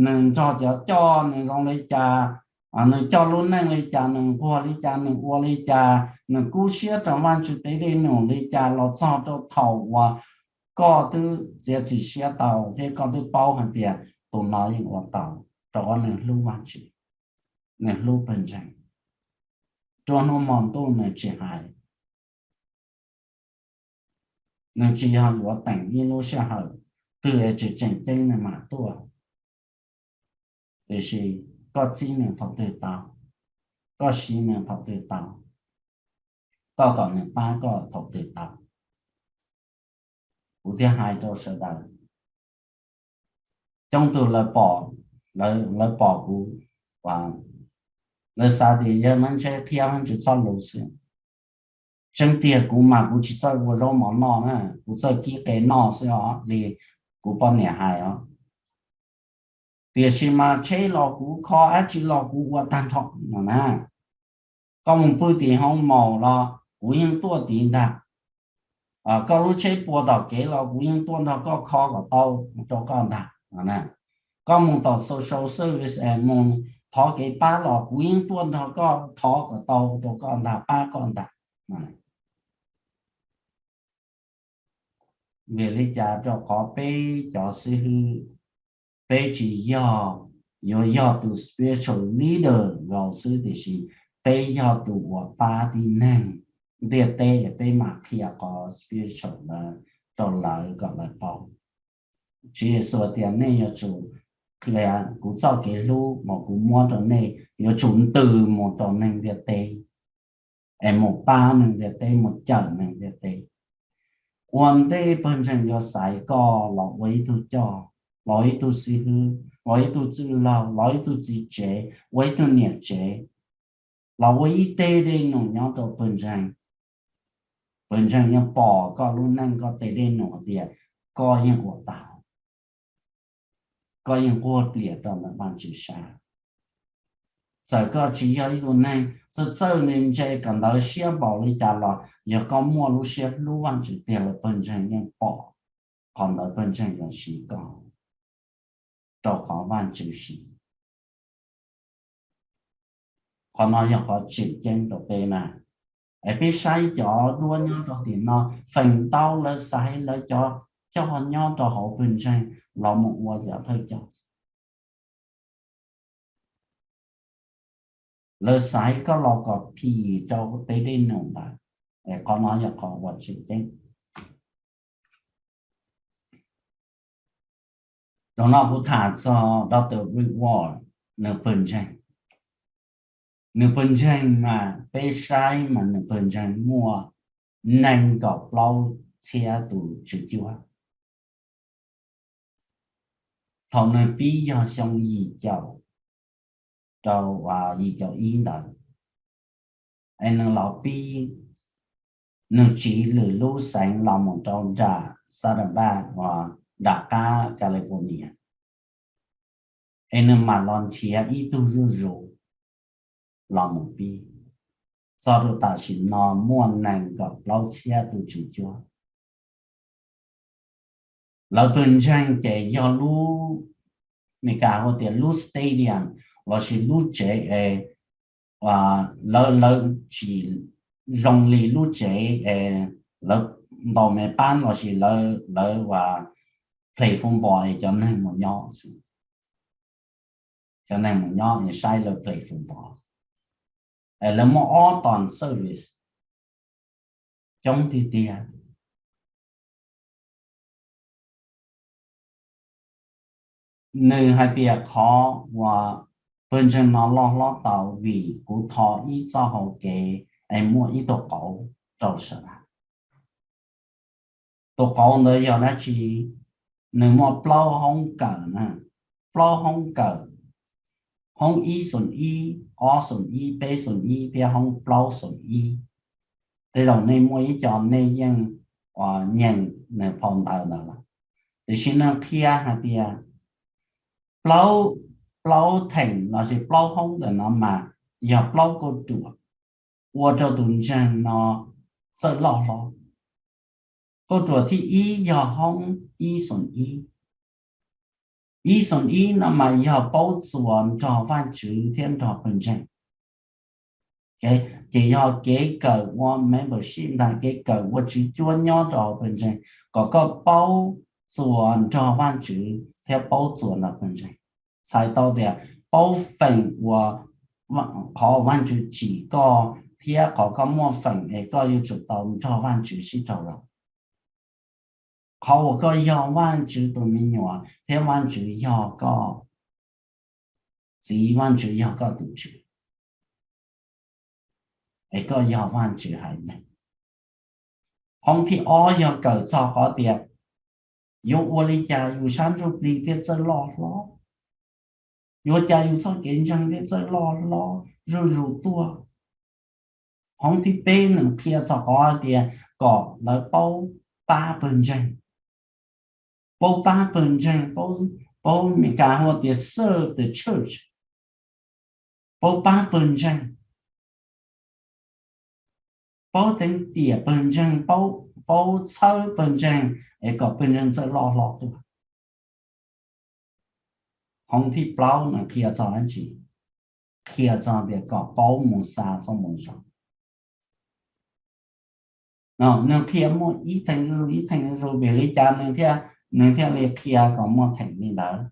nws nrog cov coj nws zoo li cas, nws coj lub neej li cas, nws nquag li cas, nws ua li cas, nws kub siab rau Vajtswv tes dej num li cas, los txog rau thaum uas koj twb txiav txim siab tau thiab koj twb paub hais tias tus no yeej ua tau, rau qhov nws hlub Vajtswv, nws hlub pawg ntseeg. Rua hnub hmo ntuj nws tsis hais, nws tsis yog yuav teem ib lub sij hawm twg es tseem tseem ceeb nws mam tuaj. Tiam sis koj txib nws thaum twg tau, koj siv nws thaum twg tau, koj kom nws pab koj thaum twg tau. Kuv thiaj hais rau sawv daws, coob tug lawv pom, lawv pom kuv, lawv xav tias yawg Mab Ntsheb qhia Vajtswv txoj lus xwb. Tseeb tiag kuv mas kuv tsis txawj ua zaub mov noj na, kuv txawj kib qe noj xwb os, li kuv poj niam hais os. Tiam sis mas tsheb los kuv kho, dab tsi los kuv ua tag nrho no na. Koj mus pw tim hoo maum los kuv yeej tuaj tid ntag. Koj lub tsheb puas tom kev los kuv yeej tuaj nrog koj kho kom tau rau koj ntag no na. Koj mus tom social service es mus thov kev pab los kuv yeej tuaj nrog koj thov kom tau rau koj ntag, pab koj ntag. Vim li cas? Rau qhov peb cov xib hwb, peb tsis yog yuav yog tus spiritual leader los xwb, tiam sis peb yog tus uas pab tib neeg ntiaj teb es peb mam qhia qhov spiritual ntawd rau lawv kom lawv paub. Tswv Yexus tias nej yuav tsum qhia kuv txoj kev hlub mas kuv muab rau nej, yuav tsum ntws mus rau neeg ntiaj teb es mus pab neeg ntiaj teb, mus cawm neeg ntiaj teb. Ua ntej pawg ntseeg yuav xaiv koj los ua ib tug coj, los ib tug xib hwb, los ib tug txwj laug, los ib tug txiv tsev, ua ib tug niam tsev, los ua ib teg dej num nyob rau pawg ntseeg, pawg ntseeg yeej pom koj lub neej, koj tes dej num tias koj yeej ua tau, koj yeej nquag plias rau ntawm Vajtswv sab. Txawm koj tsis yog ib tug neeg txawj txawj ntse ntse kawm ntawv siab npaum li cas los yog koj muaj lub siab hlub Vajtswv tiag lawm pawg ntseeg yeej pom, qhov ntawd pawg ntseeg yuav siv koj, rau qhov Vajtswv siv. Qhov no yog qhov tseem ceeb rau peb na. Es peb saib cov duab nyob rau tim no, feem ntau lawv xaiv lawv cov coj nyob rau hauv pawg ntseeg los mus ua cov thawj coj. Lawv xaiv koj los kom phim rau tes dej num ntawd. Es qhov no yog qhov uas tseem ceeb. Zaum no kuv tham txog Doctor Rick Warren. nws pawg ntseeg. Nws pawg ntseeg mas peb saib mas nws pawg ntseeg muaj nees nkaum plaub txhiab tus tswv cuab. Thaum nws pib yog xyoo yim caum rau yim caum ib ntawd, es nws los pib, nws tsiv lwm lub xeev los mus rau nram Saddleback uas nram qab California, es nws mam los nrhiav ib tug zuj zus los mus pib. Txog rau tam sim no muaj nees nkaum plaub txhiab tus tswv cuab. Lawv pawg ntseeg ces yog lub, Meskas hu tias lub stadium lossis lub tsev es lawv, lawv tsis zoo li lub tsev es lawv ntaus me pab lossis lawv, lawv uas play football es cov neeg mus nyob xwb. Cov neeg mus nyob es saib lawv play football. Es lawv muaj ob ton service coob tiag tiag. Nws hais tias qhov uas pawg ntseeg no loj hlob tau vim kuv tho ib txoj hau kev es muaj ib tug qauv rau sawv daws. Tus qauv ntawd yog dab tsi? Nws muaj plaub hoob kawm na, plaub hoob kawm, hoob ib xoom ib, ob xoom ib, peb xoom ib thiab hoob plaub xoom ib. Tej zaum nej muaj ib co nej yeej nyeem nws phau ntawv ntawd lawm, tiam sis nws qhia hais tias plaub, plaub theem lossis plaub hoob ntawm no mas yog plaub kauj ruam ua rau tus ntseeg no txawj loj hlob. Kauj ruam thib ib yog hoob ib xoom ib. Ib xoom ib no mas yog paub txuas nrog Vajtswv thiab nrog pawg ntseeg. Ces yog kev kawm ua membership ntag, kev kawm ua tswv cuab nyob rau hauv pawg ntseeg, kom koj paub txuas nrog Vajtswv thiab paub txuas nrog pawg ntseeg. Txhais tau tias paub feem uas qhov Vajtswv tsim koj thiab qhov koj muaj feem es koj yuav tsum tau nrog Vajtswv sib raug zoo. Qhov uas koj yog Vajtswv tus me nyuam thiab Vajtswv yog koj txiv, Vajtswv yog koj tus tswv, es koj yog Vajtswv haiv neeg. Hoob thib ob yog kawm txog qhov tias yuav ua li cas yus sab ntsuj plig thiaj txawj loj hlob, yuav cas yus txoj kev ntseeg thiaj txawj loj hlob zuj zus tuaj. Hoob thib peb nws qhia txog qhov tias kom lawv paub pab pawg ntseeg, paub pab pawg ntseeg, paub, Meskas hu tias serve the church, paub pab pawg ntseeg, paub teev tiam pawg ntseeg, paub txhawb pawg ntseeg es kom pawg ntseeg txawj loj hlob tuaj. Hoob thib plaub nws qhia txog dab tsi? Qhia txog tias kom paub mus xa txoj moo zoo. Nws qhia muaj ib theem zuj zus ib theem zuj zus, vim li cas nws thiaj, nws thiaj li qhia kom muaj theem li ntawd?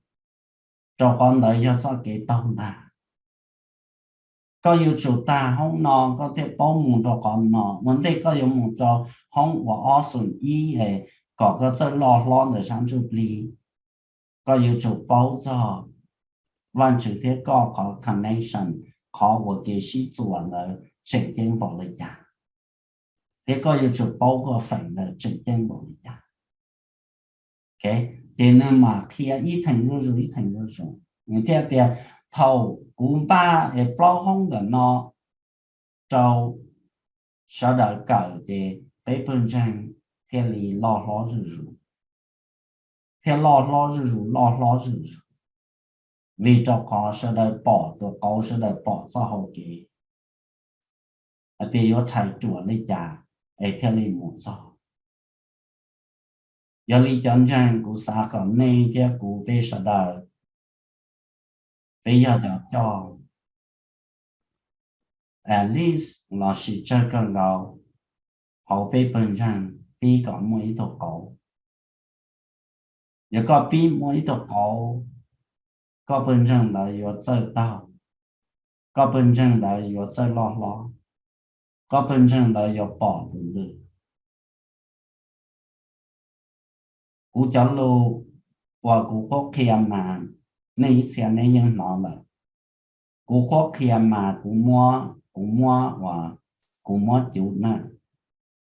Rau qhov ntawd yog txoj kev taug ntag. Koj yuav tsum tag hoob no koj thiaj paub mus rau qhov no, ua ntej koj yuav mus rau hoob uas ob xoom ib es kom koj txawj loj hlob ntawm sab ntsuj plig. Koj yuav tsum paub txog Vajtswv thiab koj qhov connection, qhov uas kev sib txuas ntawd tseem ceeb npaum li cas, thiab koj yuav tsum paub koj feem ntawd tseem ceeb npaum li cas. Ces nws mam qhia ib theem zuj zus ib theem zuj zus, nws thiaj tias thaum kuv npaj es plaub hoob ntawm no rau sawv daws kawm ces peb pawg ntseeg thiaj li loj hlob zuj zus, thiaj loj hlob zuj zus, loj hlob zuj zus, vim rau qhov sawv daws pom tus qauv, sawv daws pom txoj hau kev, hais tias yuav rhais ruam li cas es thiaj li mus txog. Yog li cov ntseeg, kuv xav kom nej thiab kuv peb sawv daws, peb yog cov coj at least lossis tsawg kawg nkaus hauv peb pawg ntseeg pib kom muaj ib tug qauv. Yog koj pib muaj ib tug qauv, koj pawg ntseeg ntawd yuav txawj taug, koj pawg ntseeg ntawd yuav txawj loj hlob, koj pawg ntseeg ntawd yuav pom tus ntws. Kuv cov lus uas kuv qhuab qhia mas nej ib txhia nej yeej hnov lawm. Kuv qhuab qhia mas kuv muab, kuv muab uas, kuv muab cuv na,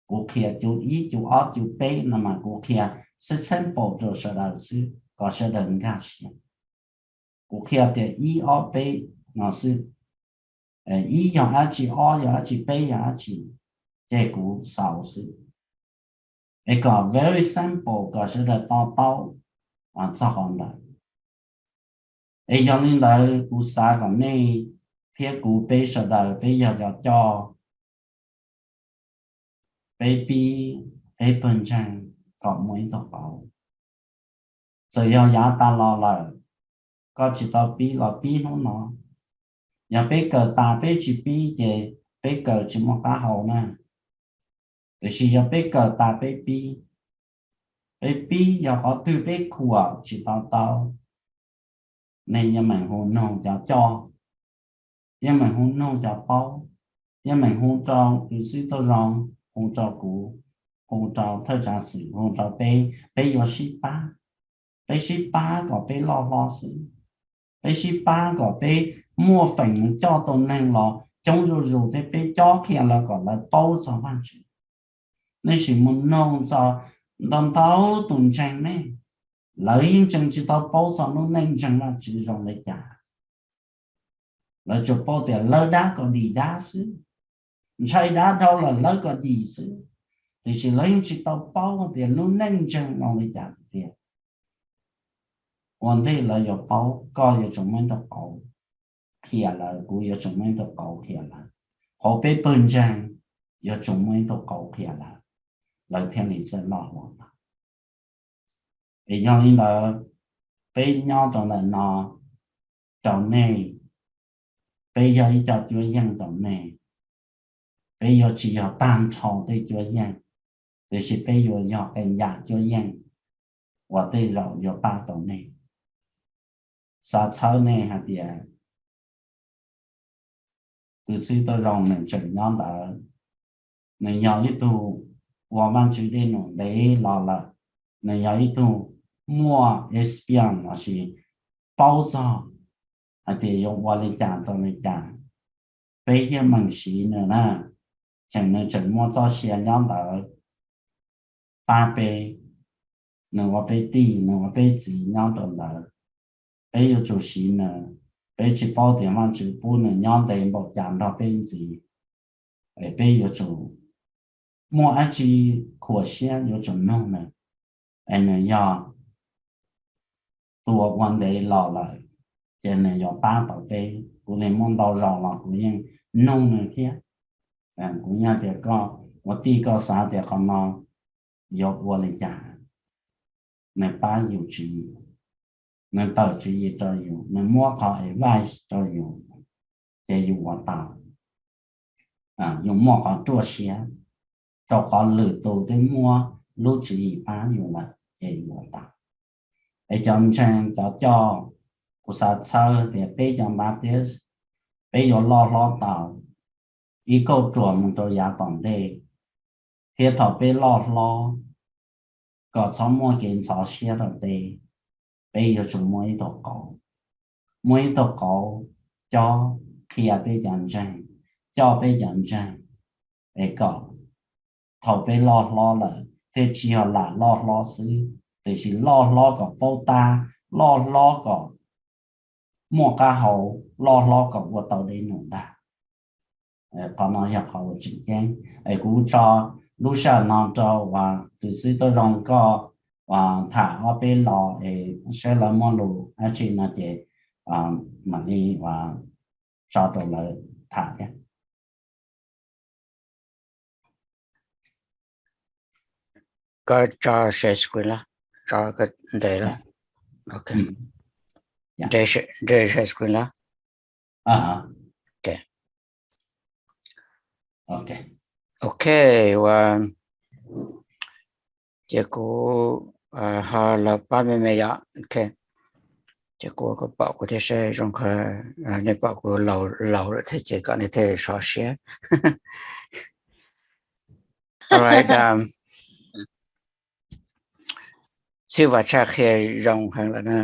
kuv qhia cuv ib cuv ob cuv peb no mas kuv qhia xib xeeb paum rau sawv daws xwb kom sawv daws nkag siab. Kuv qhia tias ib ob peb no xwb, ib yog dab tsi, ob yog dab tsi, peb yog dab tsi, ces kuv xaus xwb. Es kom very simple kom sawv daws to taub txog qhov ntawd. Es yog li ntawd kuv xav kom nej thiab kuv peb sawv daws peb yog cov coj, peb pib, peb pawg ntseeg kom muaj ib tug qauv. Txawm yog yav tas los lawm, koj tsis tau pib los pib hnub no. Yog peb kawm tas peb tsis pib ces peb kawm tsis muaj qab hau na. Tiam sis yog peb kawm tas peb pib, peb pib yog qhov twg peb khuam tsis tau taub, nej yeej meem hu noog cov coj, yeej meem hu noog cov paub, yeej meem hu rau kwv xib tub zoo, hu rau kuv, hu rau thawj tsav xwm, hu rau peb, peb yuav sib pab. Peb sib pab kom peb loj hlob xwb. Peb sib pab kom peb muaj feem coj tau neeg los coob zuj zus thiab peb cob qhia lawv kom lawv paub txog Vajtswv. Nej sim mus noog txog ntau ntau tus ntseeg nej, lawv yeej tseem tsis tau paub txog lub neej ntseeg Vajtswv zoo li cas. Lawv tsuas paub tias lawv dab kom dim dab xwb, ntshai dab dhau lawm lawv kom dim xwb, tiam sis lawv yeej tsis tau paub tias lub neej ntseeg zoo li cas tiag. Ua ntej lawv yuav paub, koj yuav tsum muaj ib tug qauv qhia lawv, kuv yuav tsum muaj ib tug qauv qhia lawv, hauv peb pawg ntseeg yuav tsum muaj ib tug qauv qhia lawv, lawv thiaj li txawj loj hlob tau. Es yog li ntawd, peb nyob rau ntawm no rau nej, peb yog ib co cuab yeej rau nej. Peb yuav tsis yog tag nrho tej cuab yeej, tiam sis peb yuav yog qee yam cuab yeej uas tej zaum yuav pab tau nej. Xav txhawb nej hais tias tus xib tub zoo nws tseem nyob ntawd, nws yog ib tug ua Vajtswv dej num ntev los lawm, nws yog ib tug muaj experience lossis paub txog hais tias yuav ua li cas rau li cas. Peb yeej meem siv nws na, cheem nws tseem muaj txoj sia nyob ntawd pab peb, nws ua peb tij, nws ua peb txiv nyob rau ntawd. Peb yuav tsum siv nws, peb tsis paub tias Vajtswv pub nws nyob ntev npaum cas nrog peb ntxiv. Es peb yuav tsum muaj dab tsi khuam siab yuav tsum nug nws. Es nws yog tus ua ntev los lawm, ces nws yuav pab tau peb. Kuv li muaj ntau zaus los kuv yeej nug nws thiab. Kuv yeej tias koj ua tij koj xav tias qhov no yuav ua li cas, nws pab yus tswv yim, nws tawm tswv yim rau yus, nws muab qhov advice rau yus, ces yus ua tau. Yus muaj qhov ruaj siab, rau qhov lwm tus twb muab lub tswv yim pab yus lawm ces yus ua tau. Es cov ntseeg cov coj, kuv xav txhawb tias peb cov Baptist, peb yuav loj hlob tau ib kauj ruam mus rau yav tom ntej, thiab thaum peb loj hlob, kom txhob muaj kev ntxhov siab rau peb, peb yuav tsum muaj ib tug qauv, muaj ib tug qauv cob qhia peb cov ntseeg, coj peb cov ntseeg, es kom thaum peb loj hlob lawm thiaj tsis yog lam loj hlob xwb, tiam sis loj hlob kom paub tab, loj hlob kom muaj qab hau, loj hlob kom ua tau dej num ntag. Qhov no yog qhov uas tseem ceeb. Es kuv tso lub sij hawm no rau uas tus xib tub zoo koj uas tham ob peb lo es saib lawv muaj lus dab tsi no ces mam li uas tso rau lawv tham thiab. Koj tso share screen los? Tso nres los? Ok. Nres share screen los? Ok. Ok, ua ces kuv ho los pab me me yom. Ok, ces kuv pom kuv thiaj saib zoo, nej pom kuv laus lawm thiab ces kom nej thiaj sov siab. Alright, Xib Vam Tshaj qhia zoo heev lawm na.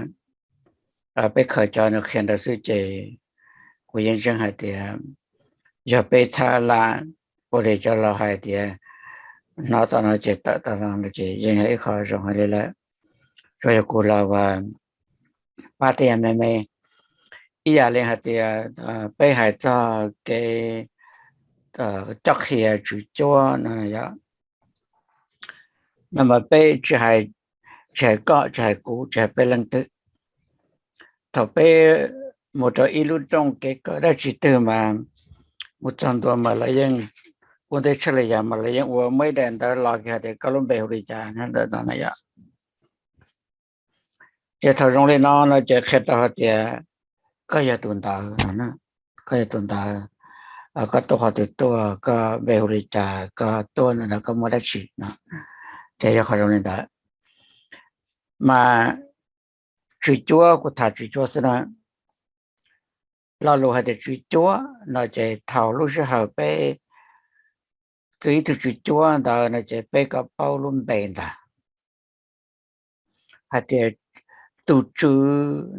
Peb khaws cov nws qhia ntawd xwb ces kuv yeej ntseeg hais tias yog peb txhab laj ua li cov laus hais tias hnov tau no ces tawm tau no ces yeej yog ib qho zoo hais li lawm. Tsuas yog kuv los pab tej yam me me, ib yam li hais tias peb hais txog kev cob qhia tswv cuab no yog, no mas peb tsis hais, tsis hais koj, tsis hais kuv, tsis hais peb leej twg, thaum peb mus rau ib lub rooj kev kawm dab tsi twg mas mus txog ntua mas lawv yeej ua ntej tshaj li yam mas lawv yeej ua muaj ib daim ntawv los hais tias koj lub npe hu li cas ntawm no na yom. Ces thaum zoo li no no ces qhia tau hais tias koj yog tus ntawd no, koj yog tus ntawd, koj tuaj qhov twg tuaj, koj npe hu li cas, koj tuaj ntawm no koj muaj dab tsi no, ces yog qhov zoo li ntawd. Mas tswv cuab, kuv tham tswv cuab xwb na. Lo lus hais tias tswv cuab no ces thaum lub sij hawm peb txwv ib tug tswv cuab ntawd no ces peb kom paub lub npe ntag, hais tias tus tswv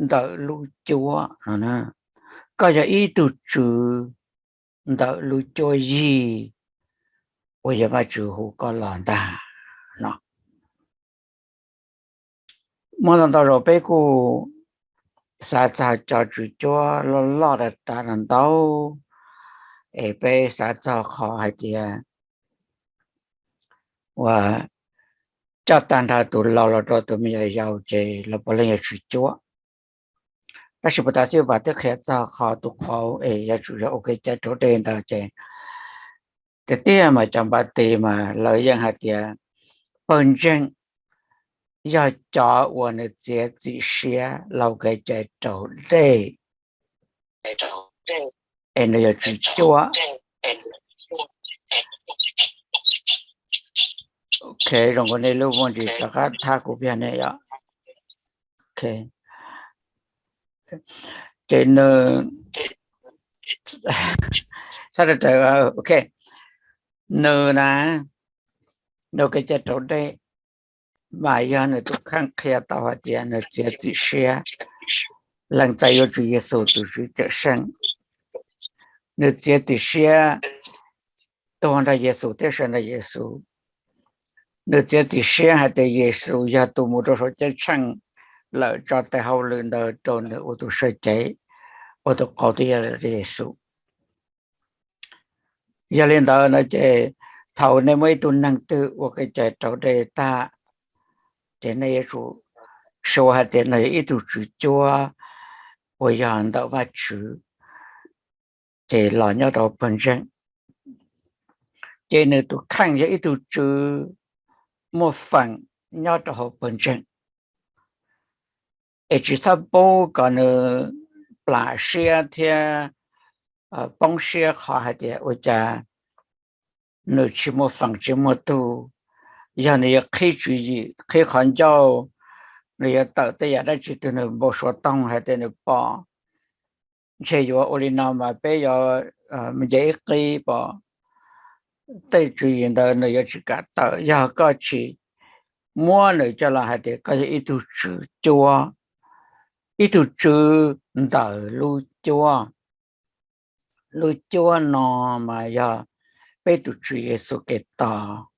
ntawm lub cuab no, koj yog ib tug tswv ntawm lub cuab yig uas yog Vajtswv hu koj los ntag no. Muaj ntau ntau zaus peb kuj xav txog cov tswv cuab loj loj dav dav ntau, es peb xav txog qhov hais tias uas coj tag nrho tus laus los rau tus me nyuam yaus ces lawv puav leej yog tswv cuab. Tab sis puag ta xib pas twb qhia txog qhov tus qauv es yuav tsum yog ua kev cai raus dej ntawd ces tiag tiag mas cov npab tis mas lawv yeej hais tias pawg ntseeg yog cov uas nws txiav txim siab los ua kev cai raus dej es nws yog tswv cuab. Zoo li nej lub muaj ntsis rov qab thab kuv piag ne yom. Ces nws, ok, nws na, nws ua kev cai raus dej mas yog nws tus kheej qhia tau hais tias nws txiav txim siab lees txais yuav Tswv Yexus tus Tswv Cawm Seej. Nws txiav txim siab tuag nrog Yexus thiab sawv nrog Yexus. Nws txiav txim siab hais tias Yexus yog tus mus rau saum ceeb tsheej lawm tso tes hauj lwm ntawd rau nws ua tus sawv cev, ua tus qauv thiab yog Yexus. Yog li ntawd no ces thaum nej muaj ib tug neeg twg ua kev cai raus dej tag, ces nej yuav tsum suav hais tias nws yog ib tug tswv cuab uas yog ntawm Vajtswv, ces los nyob rau hauv pawg ntseeg. Ces nws tus kheej yog ib tug tswv muaj feem nyob rau hauv pawg ntseeg, es tsis txhob pub kom nws plam siab thiab poob siab qhov hais tias ua cas nws tsis muaj feem tsis muaj tug. Yog nws yuav qhib tswv yim, qhib qhov ncauj, nws yuav tawm tej yam dab tsi twg nws npau suav toog hais tias nws pom, ntshe yuav ua li no mas peb yuav me nce ib qib pom tej tswv yim ntawd nws yuav tsis kam tawm yog koj tsis muab nws coj los hais tias koj yog ib tug tswv cuab, ib tug tswv ntawm lub cuab. Lub cuab no mas yog peb tus Tswv Yexus Khetos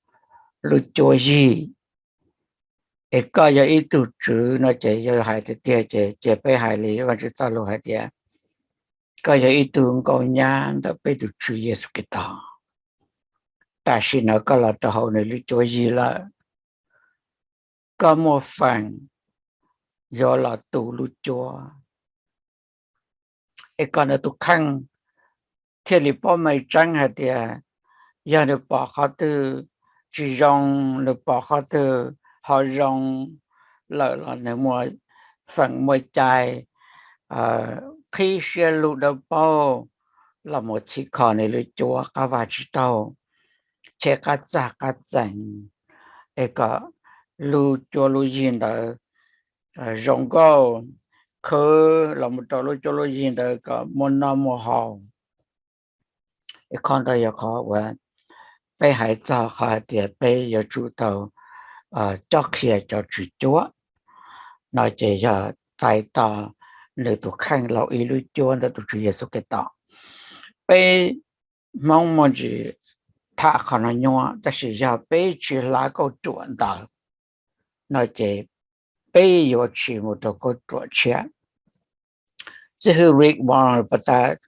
lub cuab yig. Es koj yog ib tug tswv no ces yog hais tiag tiag ces cia peb hais li Vajtswv txoj lus hais tias koj yog ib tug nkauj nyab ntawm peb tus Tswv Yexus Khetos. Tam sim no koj los rau hauv nws lub cuab yig lawm, koj muaj feem yuav los tu lub cuab. Es kom nws tus kheej thiaj li paub meej tseeb hais tias yog nws pom qhov twg tsis zoo, nws pom qhov twg ho zoo lawm los nws muaj feem muaj cai qhib siab lug dawb paug los mus txhim kho nws lub cuab qab vaj tsib taug, cheb qab txag qab txees, es kom lub cuab lub yig ntawd zoo nkauj, khwv los mus rau lub cuab lub yig ntawd kom muaj noj muaj haus. Qhov ntawd yog qhov uas peb hais txog qhov hais tias peb yuav tsum tau cob qhia cov tswv cuab no ces yog txais tos nws tus kheej laug ib lub cuab ntawm tus Tswv Yexus Khetos. Peb Hmoob muaj ntsis tham qhov no nyuaj, tab sis yog peb tsis hla kauj ruam ntawd no ces peb yuav tsis mus rau kauj ruam tshiab. Xib hwb Rick Warren pas tas,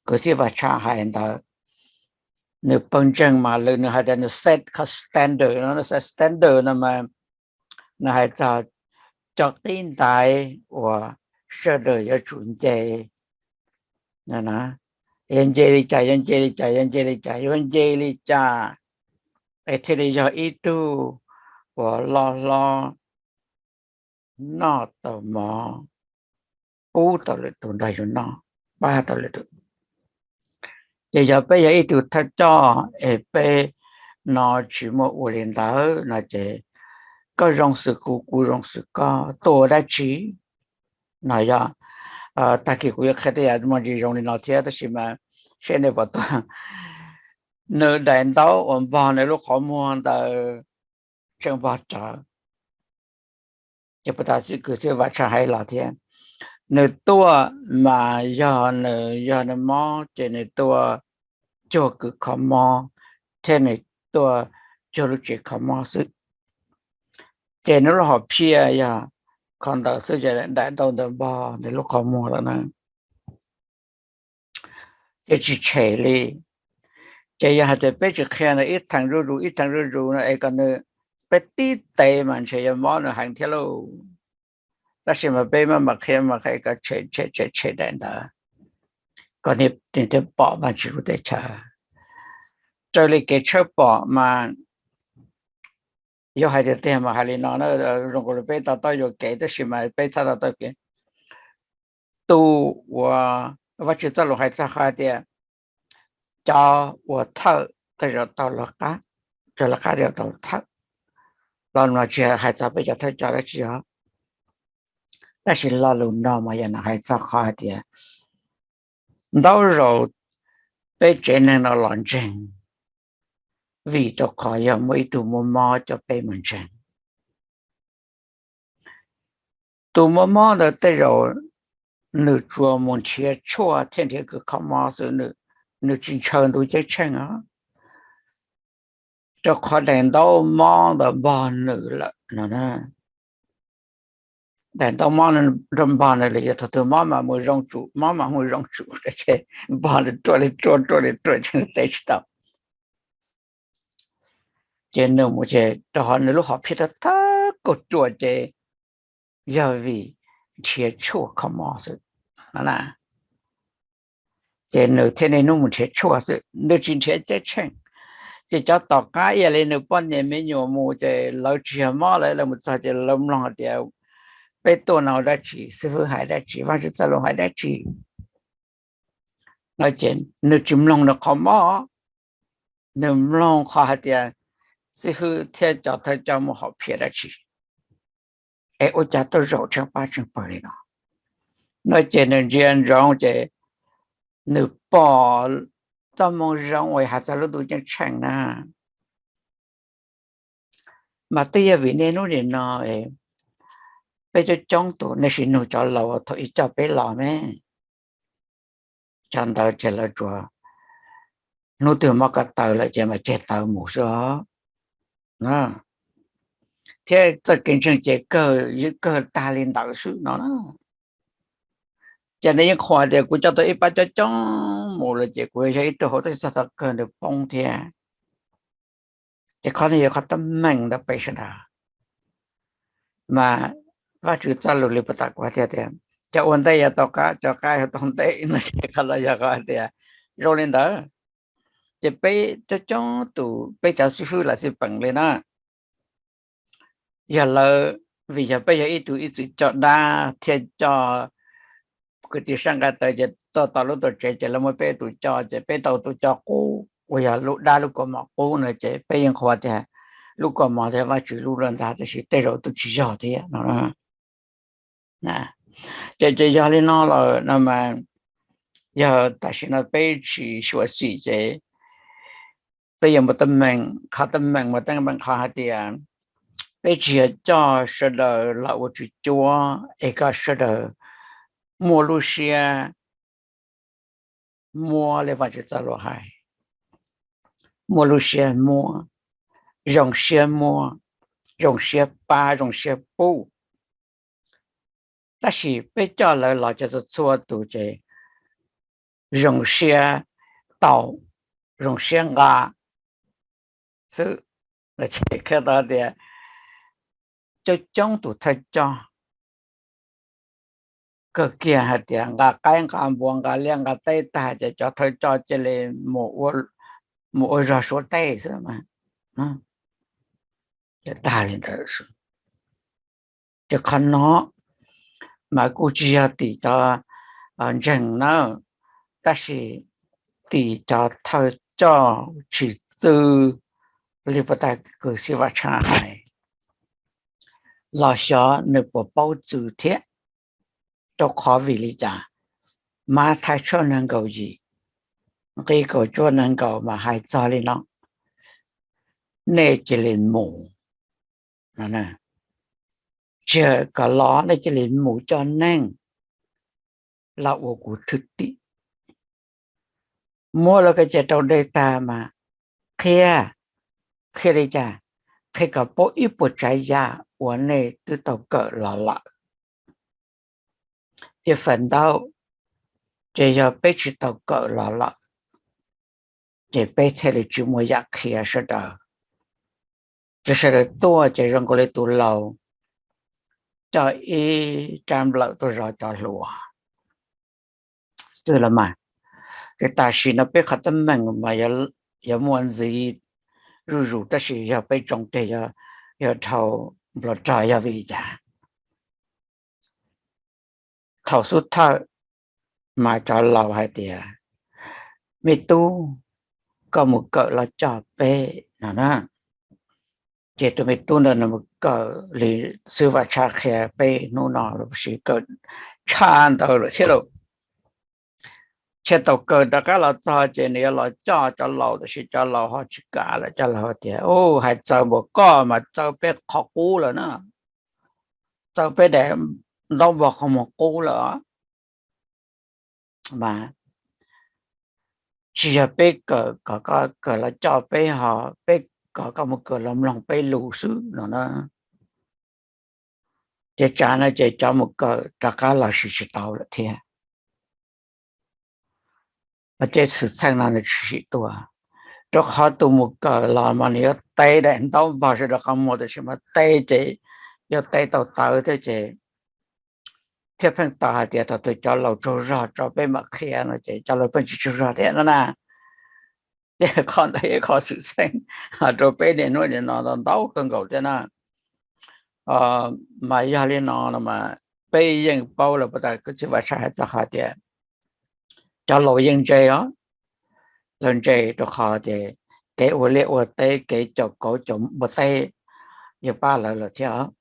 kwv Xib Vaj Tshaj hais ntawd, nws pawg ntseeg mas lwm nws hais tias nws set qhov standard no, nws set standard no mas nws hais txog cov qib ntaiv uas sawv daws yuav tsum nce. Yuav nce li cas, yuav nce li cas, yuav nce li cas, yuav nce li cas es thiaj li yog ib tug uas loj hlob, noj tau mov, pub tau lwm tus nrog yus noj, pab tau lwm tus. Ces yog peb yog ib tug thawj coj es peb no tsis muaj ua li ntawd no ces koj zoo xwm kuv, kuv zoo xwm koj, tuaj ua dab tsi? No yog, tag kis kuv yuav qhia tej yam muaj ntsis zoo li no thiab, tab sis mas seb nej puas tuaj. Nws daim ntaub uas npog nws lub qhov muag ntawd tseem npog rawv. Ces puas tas xib hwb Vaj Tshaj hais los thiab, nws tuaj mas yog nws, yog nws mob ces nws tuaj cuag kws kho mob thiab nws tuaj cuag lub tsev kho mob xwb. Ces nws lub hom phiaj yog qhov ntawd xwb, ces daim ntaub ntawd npog nws lub qhov muag lawm na, ces tsis tshem li. Ces yog hais tias peb tsis qhia nws ib theem zuj zus ib theem zuj zus no es kom nws, peb tib tes mas ntshe yuav mob nws heev thiab lauj. Tab sis mas peb maj mam qhia, maj mam qhia kom tshem, tshem, tshem, tshem daim ntawd, kom nws thiaj pom Vajtswv lub teb chaws. Raws li kev tshawb pom mas yuav hais tias tiag mas hais li no, zoo li peb to taub yuam kev, tab sis mas peb txhob to taub kev. Tus uas Vajtswv txoj lus hais txog qhov hais tias cov uas thawj tej zaum tau lawv qab, cov lawv qab tej zaum tau thawj, los no tsis hais txog peb cov thawj coj dab tsi os. Tab sis lo lus no mas yog nws hais txog qhov hais tias ntau zaus peb tsev neeg no los ntseeg vim rau qhov yog muaj ib tug muaj mob coj peb mus ntseeg. Tus muaj mob ntawd tej zaum nws tsuas mus nrhiav tshuaj thiab nrhiav kws kho mob xwb, nws tsis ntshaw ntuj ceeb tsheej os, rau qhov daim ntaub mob ntawd npog nws lawm no. Daim ntaub mob npog nws lawm, yog thaum twg mob mas mus zoo tsum, mob mas mus zoo tsum, npog nws ruaj li ruaj, ruaj li ruaj ces nws tev tsis tau. Ces nws mus ces rau qhov nws lub hom phiaj thawj kauj ruam ces yog vim nrhiav tshuaj kho mob xwb. Ces nws thiaj niaj hnub mus nrhiav tshuaj xwb, nws tsis nrhiav ceeb tsheej. Ces cov tom qab ib yam li nws poj niam me nyuam mus ces lawv tsis yog mob lawm, lawv mus txog ces lawv mloog hais tias peb tuaj no ua dab tsi, xib hwb hais dab tsi, Vajtswv txoj lus hais dab tsi no, ces nws tsis mloog nws qhov mob, nws mloog qhov hais tias xib hwb thiab cov thawj coj muaj hom phiaj dab tsi, es ua cas tuaj zaum tsheej pab tsheej pawg li no. No ces nws ntsia ntsoov ces nws pom txoj moo zoo uas hais txog lub ntuj ceeb tsheej na. Mas twb yog vim niaj hnub nim no peb coob coob tus nej sim nug cov laus thaum ub coj peb los ne, cov ntawd ces lawv tsuas hnub twg mob ko taw lawm ces mam tseg taw mus xwb os. Thiab txoj kev ntseeg ces kawg, kawg tag li ntawd xwb no na. Ces nws yeej qhuas tias kuv coj tau ib pab coob coob mus lawm ces kuv yog ib tug hauv tab sis txog thaum kawg nws poob thiab. Ces qhov no yog qhov teeb meem ntawm peb sawv daws. Mas Vajtswv txoj lus li puag ta kuv hais tias, cov ua ntej yuav tau qab, cov qab yuav tau ntej no ces qhov no yog qhov hais tias zoo li ntawd. Ces peb coob coob tus peb cov xib hwb los xij peem li na, yog lawv, vim yog peb yog ib tug ib txwm coj dab thiab coj kwv tij sab nqaij tawv ces tuaj tau lub tuam tsev ces lawv muab peb tus coj ces peb tau tus coj qub uas yog lub dab lub kaus mom qub no ces peb yeej qhuas tias lub kaus mom thiab Vajtswv lub lawm ntag, tab sis tej zaum twb tsis yog thiab no. Ces, ces yog li no lawm no mas yog tam sim no peb tsis xyuam xim ces peb yuav mus teeb meem, qhov teeb meem mus teeb meem qhov hais tias peb tsis yog coj sawv daws los ua tswv cuab es kom sawv daws muaj lub siab muab li Vajtswv txoj lus hais, muaj lub siab muab, zoo siab muab, zoo siab pab, zoo siab pub. Tab sis peb coj lawv los ces txhua txhua tus ces zoo siab tau, zoo siab nqa xwb. Qhia tau tias coob coob tus thawj coj kawg kiag hais tias nqa qaib nqa npua nqa liab nqa teb tag ces cov thawj coj cia li mus ua zog suav teb xwb. Tag li ntawd. Ces qhov no mas kuj tsis yog tim cov ntseeg na, tab sis tim cov thawj coj tsis txwj li puag ta kws xib vaj tshab hais los xyov nws puas paub txwv thiab. Rau qhov vim li cas? Mathais tshooj nees nkaum yim nqi kaum cuaj nees nkaum mas hais txog li no, nej cia li mus, tsis kom los, nej cia li mus coj neeg los ua kuv thwj tim. Muab lawv ko ces rau dej tag mas qhia, qhia li cas? Qhia kom paub ib puas tsav yam uas nej twb tau kawm los lawm. Ces feem ntau ces yog peb tsis tau kawm los lawm, ces peb thiaj li tsis muaj yam qhia sawv daws. Ces sawv daws tuaj ces zoo nkaus li tus laus coj ib rab nplawm tuaj zov cov hluas xwb los mas. Ces tam sim no peb qhov teeb meem mas yuav muaj ntxiv zuj zus, tab sis yog peb tsoo teg yog dhau nplua rog yog vim li cas? Thaum xub thawj mas cov laus hais tias, me tub, koj mus kawm los coj peb no na. Ces tus me tub ntawd nws mus kawm li xib vaj tshab qhia peb hnub no los sis kawm tshaj ntawd lawm thiab lauj. Thiaj tau kawm rov qab los txog ces nws yuav los coj cov laus, tab sis cov laus ho tsis kam lawm, cov laus tias, u, hais txawv npaum koj mas txawv peb qhov qub lawm na, txawv peb daim ntaub npog qhov muag qub lawm mas. Tsis yog peb kawm kom koj kawm los coj peb, ho peb kom koj mus kawm los mloog peb lus xwb no na. Ces tsam no ces cov mus kawm rov qab los sis tsis tau lawm thiab. Tej xwm txheej no nws tshwm sim tuaj, rau qhov tus mus kawm los mas nws yuav teb daim ntaub npog sawv daws qhov muag, tab sis mas teb ces yuav teb tau tawv thiab ces thiaj pheej tau hais tias thaum twg cov laus tsaug zog tso peb mam qhia no ces cov laus pheej tsis tsaug zog thiab no na. Ces qhov ntawd yog qhov xwm txheej rau peb niaj hnub nim no ntau kawg nkaus thiab na. Mas yog li no no mas peb yeej paub lawm, puas tas kwv tij Vaj Tsab hais txog qhov tias cov laus yeej ntse os, lawv ntse rau qhov tias kev ua liaj ua teb, kev caum kauv caum npua teb yeej pab lawv lawm thiab os.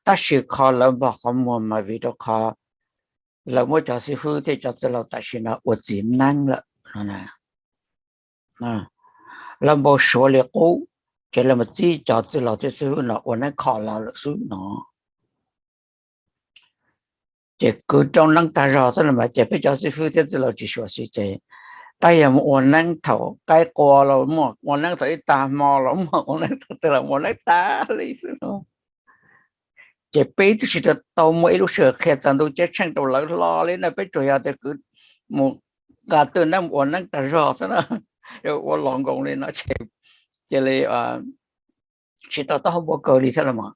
Tab sis qhov lawv npog qhov muag mas vim rau qhov lawv muab cov xib fwb thiab cov txwj laus tam sim no ua txiv neeb lawm no. Lawv npau suav li qub, ces lawv mus txib cov txwj laus thiab xib fwb no ua neeb kho lawv lawm xwb no. Ces kwv rau neeb tag zog xwb no mas ces peb cov xib fwb thiab txwj laus tsis xyuam xim ces tab yog mus ua neeb thaum qaib qua los muaj, ua neeb thaum ib tag hmo los muaj, ua neeb thaum twg los ua neeb tag li xwb no. Ces peb twb tsis tau muaj ib lub sij hawm qhia txog ntuj ceeb tsheej rau lawv hlo li na, peb tsuas yog tias kwv mus nqa twj neeb mus ua neeb tag zog xwb na, ua los nkoos li no ces cia li tsis tau taub hau npau kaws li thiab los mas.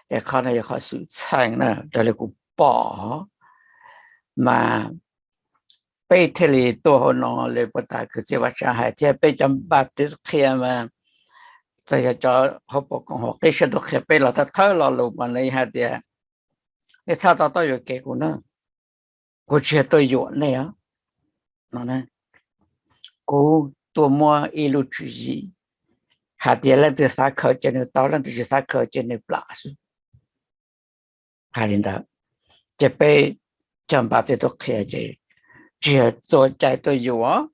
Ces qhov no yog qhov xwm txheej na raws li kuv pom mas peb thiaj li tuaj hauv no li puag ta kwv tij Vaj Tsab hais thiab peb cov Npaj Tib qhia mas txawm yog cov hauv paus koom haum qib sab ntuj qhia peb los thawj thawj lo lus mas nws hais tias, nej txhob to taub yuam kev kuv na, kuv tsis yog tuaj yuam nej os. Kuv tuaj muab ib lub tswv yim hais tias leej twg xav khaws ces nws tau, leej twg tsis xav khaws ces nws plam xwb. Hais li ntawd ces peb cov Npaj Tib tuaj qhia ces tsis yog txuas cai tuaj yuam,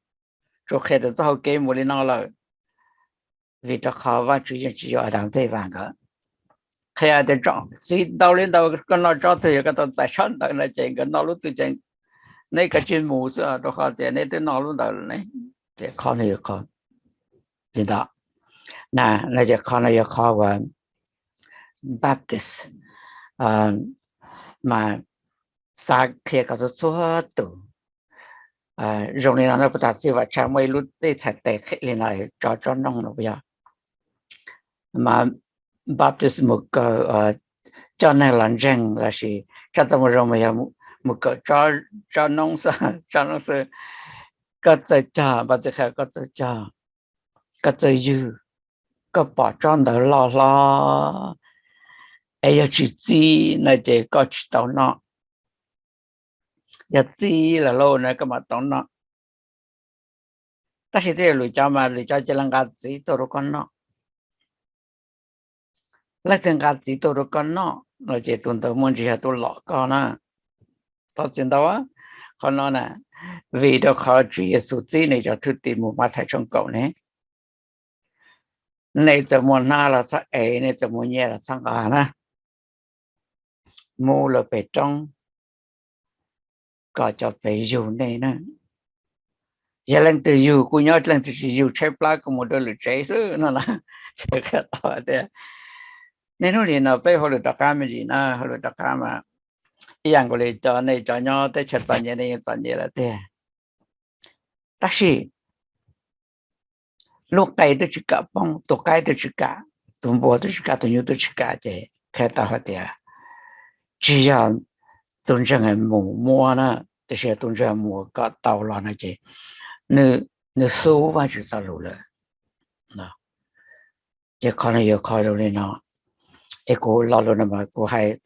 tsuas qhia tias txoj hau kev mus li no lawm, vim rau qhov Vajtswv yeej tsis yuam Adas thiab Evas nkawd. qhia tias txiv ntau li ntawd koj noj tsob twg yog koj tau txais tsob ntawd no ces nkawd noj lub twg ces neb kav tsij mus xwb rau qhov tias neb twb noj lub ntawd ne. Ces qhov no yog qhov li ntawd na, no ces qhov no yog qhov uas Baptist mas xav qhia kom txhua txhua tus zoo li no na. Puag ta txiv Vam Tshaj muaj ib lub teb txhais tes qhia li no, tso tsob nooj no puas yog? Mas Baptist mus kawm coj neeg los ntseeg lossis tshaj tau mus zoo mas yog mus kawm tsob noob xwb, tsob noob xwb. Koj txawj cog, Baptist qhia koj txawj cog, koj txawj ywg, koj pom tsob ntawd loj hlob es yog tsis txi no ces koj tsis tau noj. Yog txi lawm lauj no koj mam tau noj. Tab sis twb yog lwm cov mas lwm cov cia li nqa txiv tuaj rau koj noj. Leej twg nqa txiv tuaj rau koj noj no ces tus ntawd muaj ntsis yog tus lom koj na. Thov txim ntau qhov no na, vim rau qhov Tswv Yexus txib nws cov thwj tim mus Mathais tshooj kaum ne, nej txawm muaj hnab los txhob ev, nej txawm muaj nyiaj los txhob nqa na, mus lawm pem roob kom cov pem yug nej na. Yog leej twg yug kuj nyob, leej twg tsis yug tshaib plab kuj mus rau lwm tsev xwb no na. Ces qhia tau tias niaj hnub nim no peb hauj lwm rov qab me ntsis na, hauj lwm rov qab mas ib yam nkaus li cov nej cov nyob teb chaws txom nyem nej yeej txom nyem lawm tiag. Tab sis lub qe twb tsis kam poob, tus qaib twb tsis kam, tus npua twb tsis kam, tus nyuj twb tsis kam, ces qhia tau hais tias tsis yog tus ntseeg mus muab na, tiam sis yog tus ntseeg mus kom tau los no ces nws xub Vajtswv txoj lus lawm. Ces qhov no yog qhov zoo li no, es kuv lo lus no mas kuv hais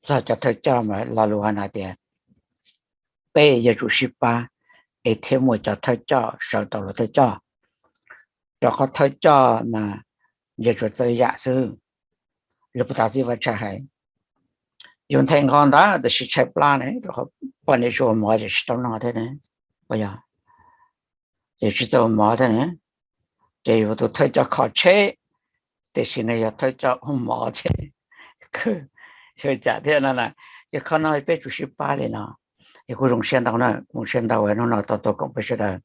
txog cov thawj coj mas lo lus hais no tias peb yuav tsum sib pab es thiaj muaj cov thawj coj sawv tau los thawj coj. Rau qhov thawj coj mas yog tsuas txawj yam xwb. Lus puag ta txiv Vaj Tshaj hais, yus nthe nqho ntawd tab sis tshaib plab ne, rau qhov poj niam tsis ua mov ces tsis tau noj thiab ne, yog ces tsis txawj ua mov thiab ne, ces yus tus thawj coj kho tsheb, tiam sis nws yog thawj coj ua mov ces xyov cas thiab no na. Ces qhov no peb tsum sib pab li no. Es kuv zoo siab ntau na, zoo siab ntau hnub no tau tuaj koom peb sawv daws.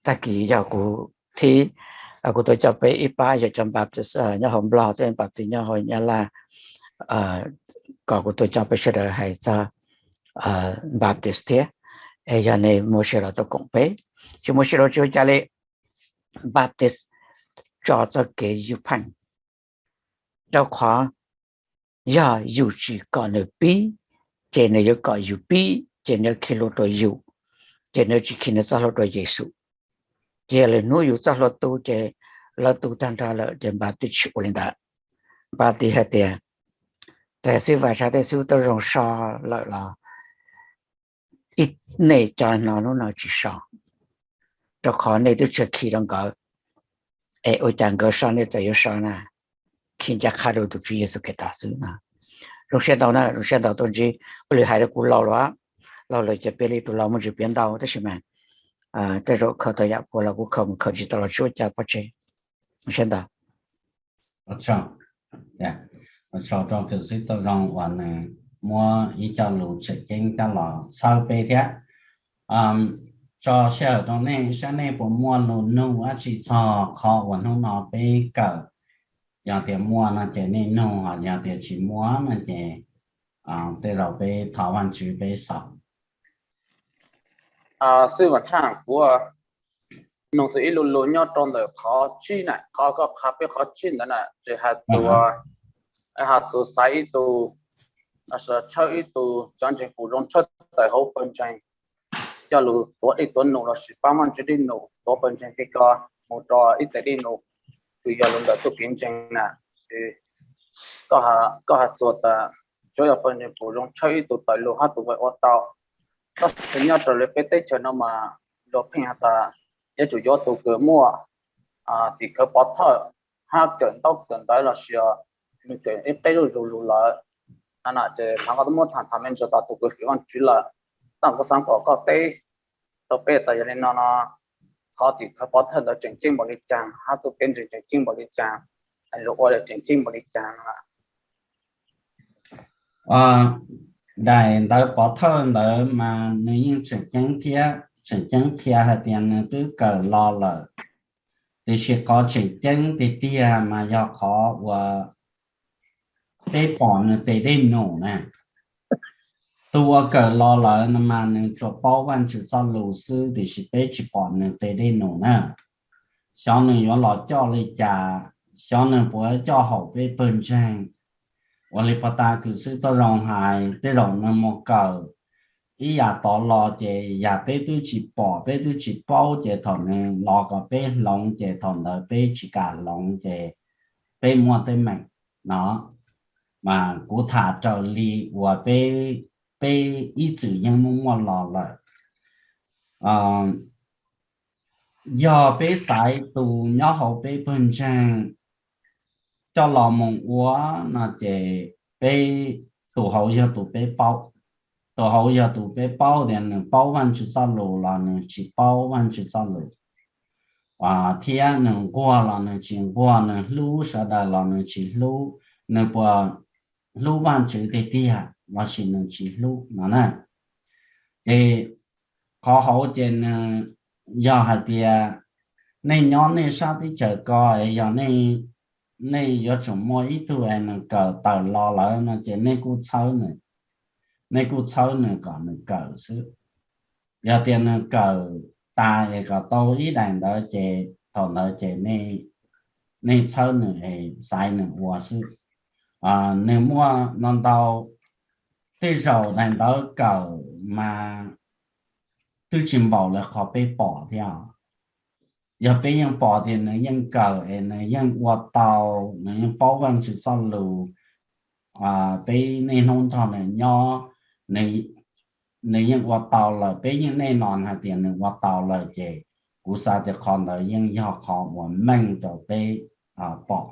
Tag kis yog kuv thib, kuv tuaj coj peb ib pab yog cov Baptist nyob hauv Nplog thiab Baptist nyob hauv Nyab Laj, kom kuv tuaj coj peb sawv daws hais txog Baptist thiab. Es yog nej muaj sij hawm los tuaj koom peb, tsis muaj sij hawm los tsis ua cas li. Baptist tso txoj kev ywj pheej, rau qhov yog yus tsis kom nws pib, ces nws yuav kom yus pib, ces nws khi hlub rau yus, ces nws tsis khi nws txoj hlub rau Yexus. Ces yog lwm hnub yus txoj hlua tu ces lawv tu tag nrho lawm ces Npab twb tsis ua li ntawd. Npab twb hais tias, txawm xib Vam Tshaj tej xwb tau zoo so lawm los ib nej cov no hnub no tsis so, rau qhov nej twb tsis khi rau nkawd, es ua cas nkawd so nej txawm yuav so na, khi ncaj qha rau tus Tswv Yexus Khetos xwb no. Zoo siab ntau na, zoo siab ntau tuaj ntsib, ua li hais rau kuv laus lawm, laus lawm ces piav li tus laus muaj ntsis piav ntau tab sis mas tej zaum khaws tau yam puas los kuv khaws mus khaws tsis tau los tsis ua cas pov tseg. Zoo siab ntau. Ua tsaug rau kws xib tau zoo uas nws muab ib co lus tseem ceeb coj los txhawb peb thiab. Tso sij hawm rau nej saib nej puas muaj lus nug dab tsi txog qhov uas hnub no peb kawm. Yog tias muaj no ces nej nug, yog tias tsis muaj no ces tej zaum peb thov Vajtswv peb xaus. Xib Vam Tshaj, kuv nug txog ib lu lug nyob rau ntawm qhov tsib na, qhov koj qha peb qhov tsib ntawd na, ces hais txog, hais txog xaiv ib tug, tshawb ib tug cov ntseeg puv zoo tshawb tawm hauv pawg ntseeg, coj lug tuav dej tuav num lossis pab Vajtswv dej num tuav pawg ntseeg ke ko mus rau ib teg dej num, kws yog lug ntawm txuj kev ntseeg na. Ces koj hais txog tas tsuav yog pawg ntseeg puv zoo tshawb ib tug tawm lug hab tug ua tau. Tab sis nyob rau lawv peb teb chaws no mas luag pheej has tas yuav tsum yuav tus kws muaj tim khawv pov thawj hab kawm ntaub kawm ntawv lossis nws kawm ib qeb zuj zus lug lawm. Ces thaum koj muab tham tham me ntsis txog tus kws hlub Vajtswv lawm, tab kuv xaav kom koj teb rau peb tas yog li no no, qhov tim khawv pov thawj ntawd tseem ceeb npaum li cas hab txuj kev ntseeg tseem ceeb npaum li cas? lus ua lawv tseem ceeb npaum li cas no. Daim ntawv pov thawj ntawd mas nws yeej tseem ceeb thiab, tseem ceeb qhia hais tias nws twb kawm los lawm, tiam sis qhov tseem ceeb tiag tiag mas yog qhov uas peb pom nws tes dej num na. Tus uas kawm los lawm no mas nws tsuas paub Vajtswv txoj lus xwb, tiam sis peb tsis pom nws tes dej num na. Xyov nws yuav los coj li cas, xyov nws puas coj haum peb pawg ntseeg. Ua li pov tas kws xwb tuaj zoo hais, tej zaum nws mus kawm ib yam tod los ces yam peb twb tsis pom, peb twb tsis paub, ces thaum nws los kom peb hloov ces thaum ntawd peb tsis kam hloov ces peb muaj teeb meem no. Mas kuv tham raws li uas peb, peb ib txwm yeej muaj muaj los lawm. Yog peb xaiv tus nyob hauv peb pawg ntseeg coj los mus ua no ces peb, tus hauv yog tus peb paub, tus hauv yog tus peb paub tias nws paub Vajtswv txoj lus los nws tsis paub Vajtswv txoj lus, thiab nws nquag los nws tsis nquag, nws hlub sawv daws los nws tsis hlub, nws puas hlub Vajtswv tiag tiag los sis nws tsis hlub no na. Ces qhov hauv ces nws, yog hais tias nej nyob nej sab teb chaws ko es yog nej yuav tsum muaj ib tug es nws kawm tawm los lawm no ces nej kuj txhawb nws, nej kuj txhawb nws kom nws kawm xwb. Yog tias nws kawm tas es kom tau ib daim ntawd ces thaum ntawd ces nej txhawb nws es xaiv nws ua xwb. Nws muaj no ntau, tej zaum daim ntawd kawm mas twb tsis npaum li qhov peb pom thiab. Yog peb yeej pom tias nws yeej kawm es nws yeej ua tau, nws yeej paub Vajtswv txoj lus, peb niaj hnub nrog nws nyob, nws yeej ua tau lawm, peb yeej nej no hais tias nws ua tau lawm ces kuv xav tias qhov ntawd yeej yog qhov uas meej rau peb pom.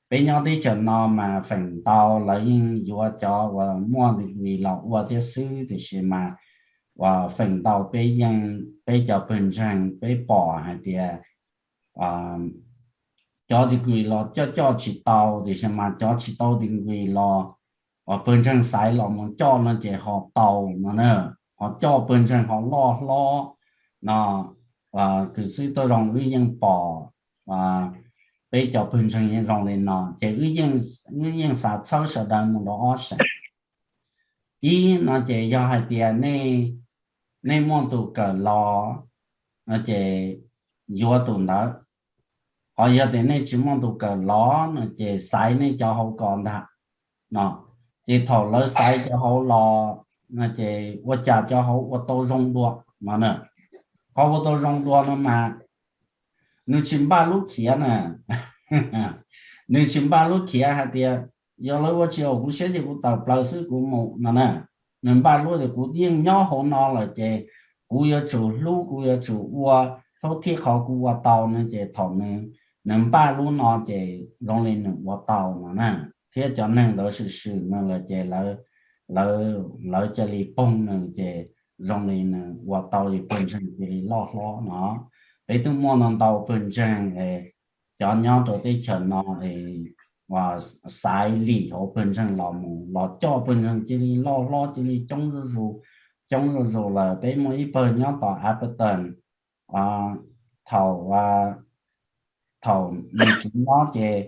Peb nyob teb chaws no mas feem ntau lawv yeej yuav cov uas muaj degree los ua thiab xwb, tiam sis mas uas feem ntau peb yeej, peb cov pawg ntseeg peb pom hais tias cov degree los coj coj tsis tau, tiam sis mas cov tsis tau degree los uas pawg ntseeg xaiv los mus coj no ces ho tau no na, ho coj pawg ntseeg ho loj hlob no. Kws xwb tuaj zoo wb yeej pom peb cov pawg ntseeg yeej zoo li no ces wb yeej xav txhawb sawv daws mus rau ob seem. Ib no ces yog hais tias nej muaj tus kawm los no ces yuav tus ntawd, ho yog tias nej tsis muaj tus kawm los no ces xaiv nej cov hauv ko ntag no. Ces thaum lawv xaiv cov hauv los no ces ua cas cov hauv ua tau zoo dua no na. Qhov ua tau zoo dua no mas nws tsis npaj lub khiav na, nws tsis npaj lub khiav hais tias yog lawv ua tsis haum kuv siab ces kuv tawm plaws xwb kuv mus no na. Nws npaj lub tias kuv yeej nyob hauv no lawm ces kuv yuav tsum hlub, kuv yuav tsum ua thaub thij qhov kuv ua tau no ces thaum nws npaj lub no ces zoo li nws ua tau no na. Thiab cov neeg ntawd swm swm nws lawm ces lawv cia li poog nws ces zoo li nws ua tau li pawg ntseeg cia li loj hlob no. Peb twb muaj no ntau pawg ntseeg cov nyob rau teb chaws no es uas xaiv lim hauv pawg ntseeg los mus los coj pawg ntseeg cia li loj hlob cia li coob zuj zus, coob zuj zus lawm. Peb muaj ib pawg nyob tom Appleton, thaum thaum nws txiv nyob ces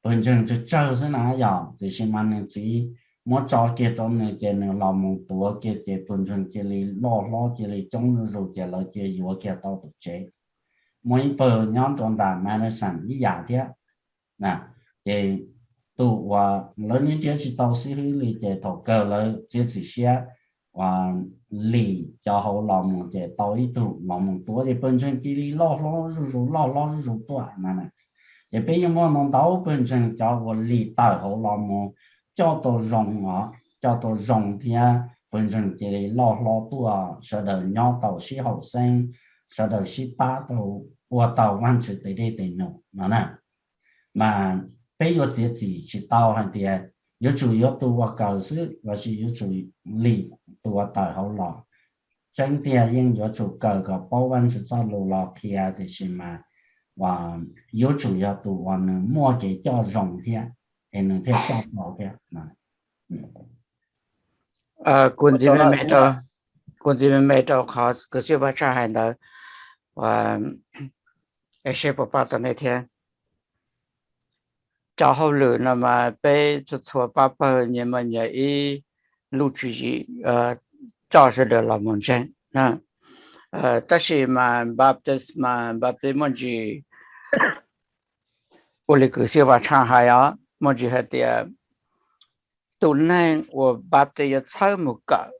pawg ntseeg tsawg tsawg xwb na yom, tiam sis mas nws txiv muab tso kiag rau nws ces nws los mus tuav kiag ces pawg ntseeg cia li loj hlob cia li coob zuj zus ces lawv cia yuav kiag tau tom tsev. Muaj ib pawg nyob rau nram Madison ib yam thiab. Ces tus uas lawv nyob nrhiav tsis tau xib hwb li ces thaum kawg lawv txiav txim siab lim cov hauv los mus ces tau ib tug los mus tuav ces pawg ntseeg cia li loj hlob zuj zus, loj hlob zuj zus tuaj na. Ces peb yeej muaj ntau ntau pawg ntseeg cov uas lim tawm hauv los mus coj tau zoo os, coj tau zoo thiab pawg ntseeg cia li loj hlob tuaj, sawv daws nyob tau sib haum xeeb, sawv daws sib pab tau, ua tau Vajtswv tes dej tes num no na. Mas peb yuav txiav txim tsis tau hais tias yuav tsum yuav tus uas kawm xwb los sis yuav tsum lim tus uas tawm hauv los. Tseeb tiag yeej yuav tsum kawm kom paub Vajtswv txoj lus los qhia, tiam sis mas uas yuav tsum yog tus uas nws muaj kev coj zoo thiab, es nws thiaj coj tau thiab. Kuv ntxiv me me rau, kuv ntxiv me me rau qhov kws xib Vaj Tshaj hais ntawd, es seb puas pab tau nej thiab. Cov hauj lwm no mas peb txhua txhua pab pawg nyias mas nyias ib lub tswv yim coj sawv daws los mus ntseeg. Tab sis mas baptisma, baptismo ntsis, ua li kws xib Vaj Tshaj hais os, muaj ntsis hais tias tus neeg uas baptis yuav txhawb mus kawm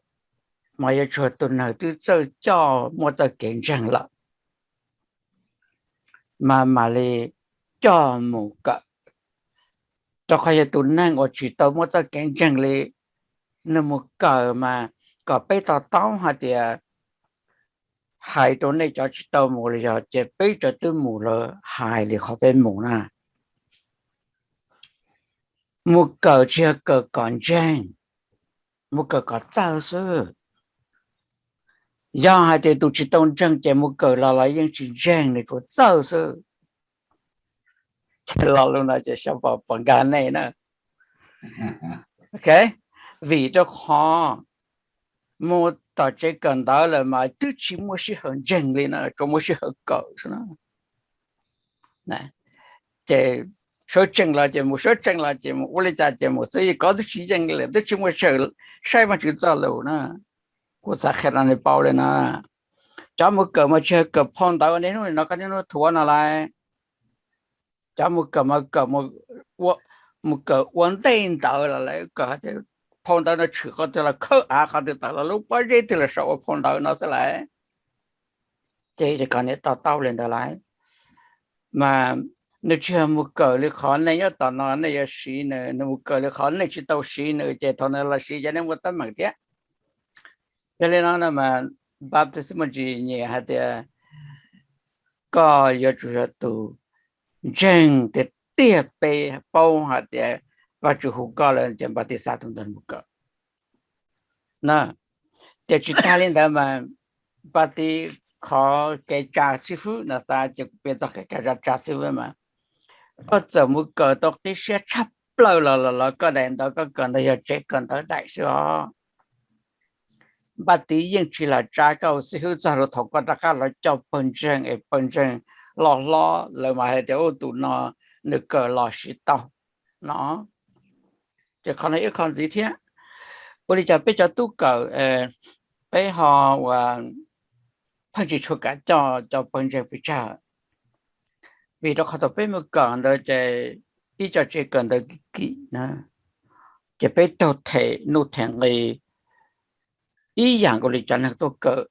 mas yuav tsum tus neeg twb txawj coj muaj txoj kev ntseeg lawm mas mam li coj mus kawm. Rau qhov yog tus neeg uas tsis tau muaj txoj kev ntseeg li, nws mus kawm mas kom peb to taub hais tias hais rau nej cov tsis tau mus los yog ces peb cov twb mus lawm hais li qhov peb mus na. Mus kawm tsis yog kawm kom ntseeg, mus kawm kom txawj xwb. Yog hais tias tus tsis tau ntseeg ces mus kawm los los yeej tsis ntseeg, nws tsuas txawj xwb. Ces lo lus no ces xyov puas nkag nej na. Vim rau qhov mus tom tsev kawm ntawv lawm mas twb tsis muaj sij hawm ntseeg li na, tsuas muaj sij hawm kawm xwb na. Ces suav tsees los ces mus, suav tsees los ces mus, ua li cas ces mus xwb, koj twb tsis yeej li, twb tsis muaj sij hawm saib Vajtswv txoj lus na. Kuv xav qhia rau nej paub li na, cov mus kawm mas tsis yog kawm phau ntawv niaj hnub no koj niaj hnub thuav no lauj. Cov mus kawm mas kawm, mus kawm ua ntej ntawd los lawv kawm hais tias phau ntawv no tshwm qhov twg los khawb av qhov twg tawm los lub pob zeb twg los sau ua phau ntawv no xwb lauj. Ces kom nej to taub li ntawd lauj. Mas nws tsis yog mus kawm li qhov nej nyob tom no nej yuav siv nws, nws mus kawm li qhov nej tsis tau siv nws ces thaum nws los siv ces nej muaj teeb meem thiab. Yog li no no mas baptismo ntsis nyiam hais tias koj yuav tsum yog tus ntseeg tiag tiag, peb paub hais tias Vajtswv hu koj lawm ces npaj tis xa tus ntawd mus kawm. Ces tsis tag li ntawd mas npaj tis qhov kev tsa xib fwb no xav ces kuv piav txog kev tsa xib fwb mas koj txawm mus kawm tau qib siab tshaj plaws los los koj daim ntawv koj kawm ntawd yog tsev kawm ntawv daim xwb os. Npaj tis yeej tsis lam tsa koj ua xib fwb txog rau thaum koj rov qab los coj pawg ntseeg es pawg ntseeg loj hlob lawv mas hais tias ub tus no nws kawm los siv tau no. Ces qhov no ib qho ntxiv thiab. Ua li cas peb cov tub kawm peb ho ua pheej tsis tshua kam coj cov pawg ntseeg pes tsawg? Vim rau qhov thaum peb mus kawm ntawd ces ib co tsev kawm ntawd kim na, ces peb raug them nuj them nqi ib yam nkaus li cov neeg tuaj kawm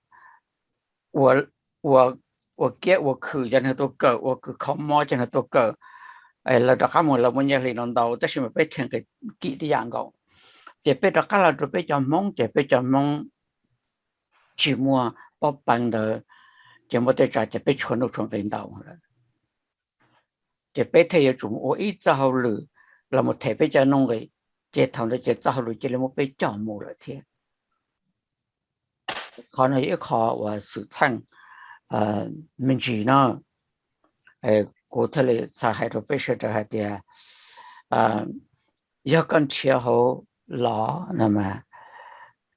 ua kiab ua khwm, cov neeg tuaj kawm ua kws kho mob, cov neeg tuaj kawm lawv rov qab mus lawv muaj nyiaj hli no ntau, tab sis mas peb them nqi kim tib yam nkaus. Ces peb rov qab los rau peb cov Hmoob ces peb cov Hmoob tsis muaj pob peev ntawd, ces muaj tej tsam ces peb tshuav nuj tshuav nqi ntau lawm. Ces peb thiaj yuav tsum mus ua ib txoj hauj lwm los mus them peb cov nuj nqis, ces thaum ntawd ces txoj hauj lwm cia li muab peb coj mus lawm thiab. Qhov no yog ib qho uas xwm txheej me ntsis no, kuv thiaj li xav hais rau peb sawv daws hais tias yog koj nrhiav hauv los no mas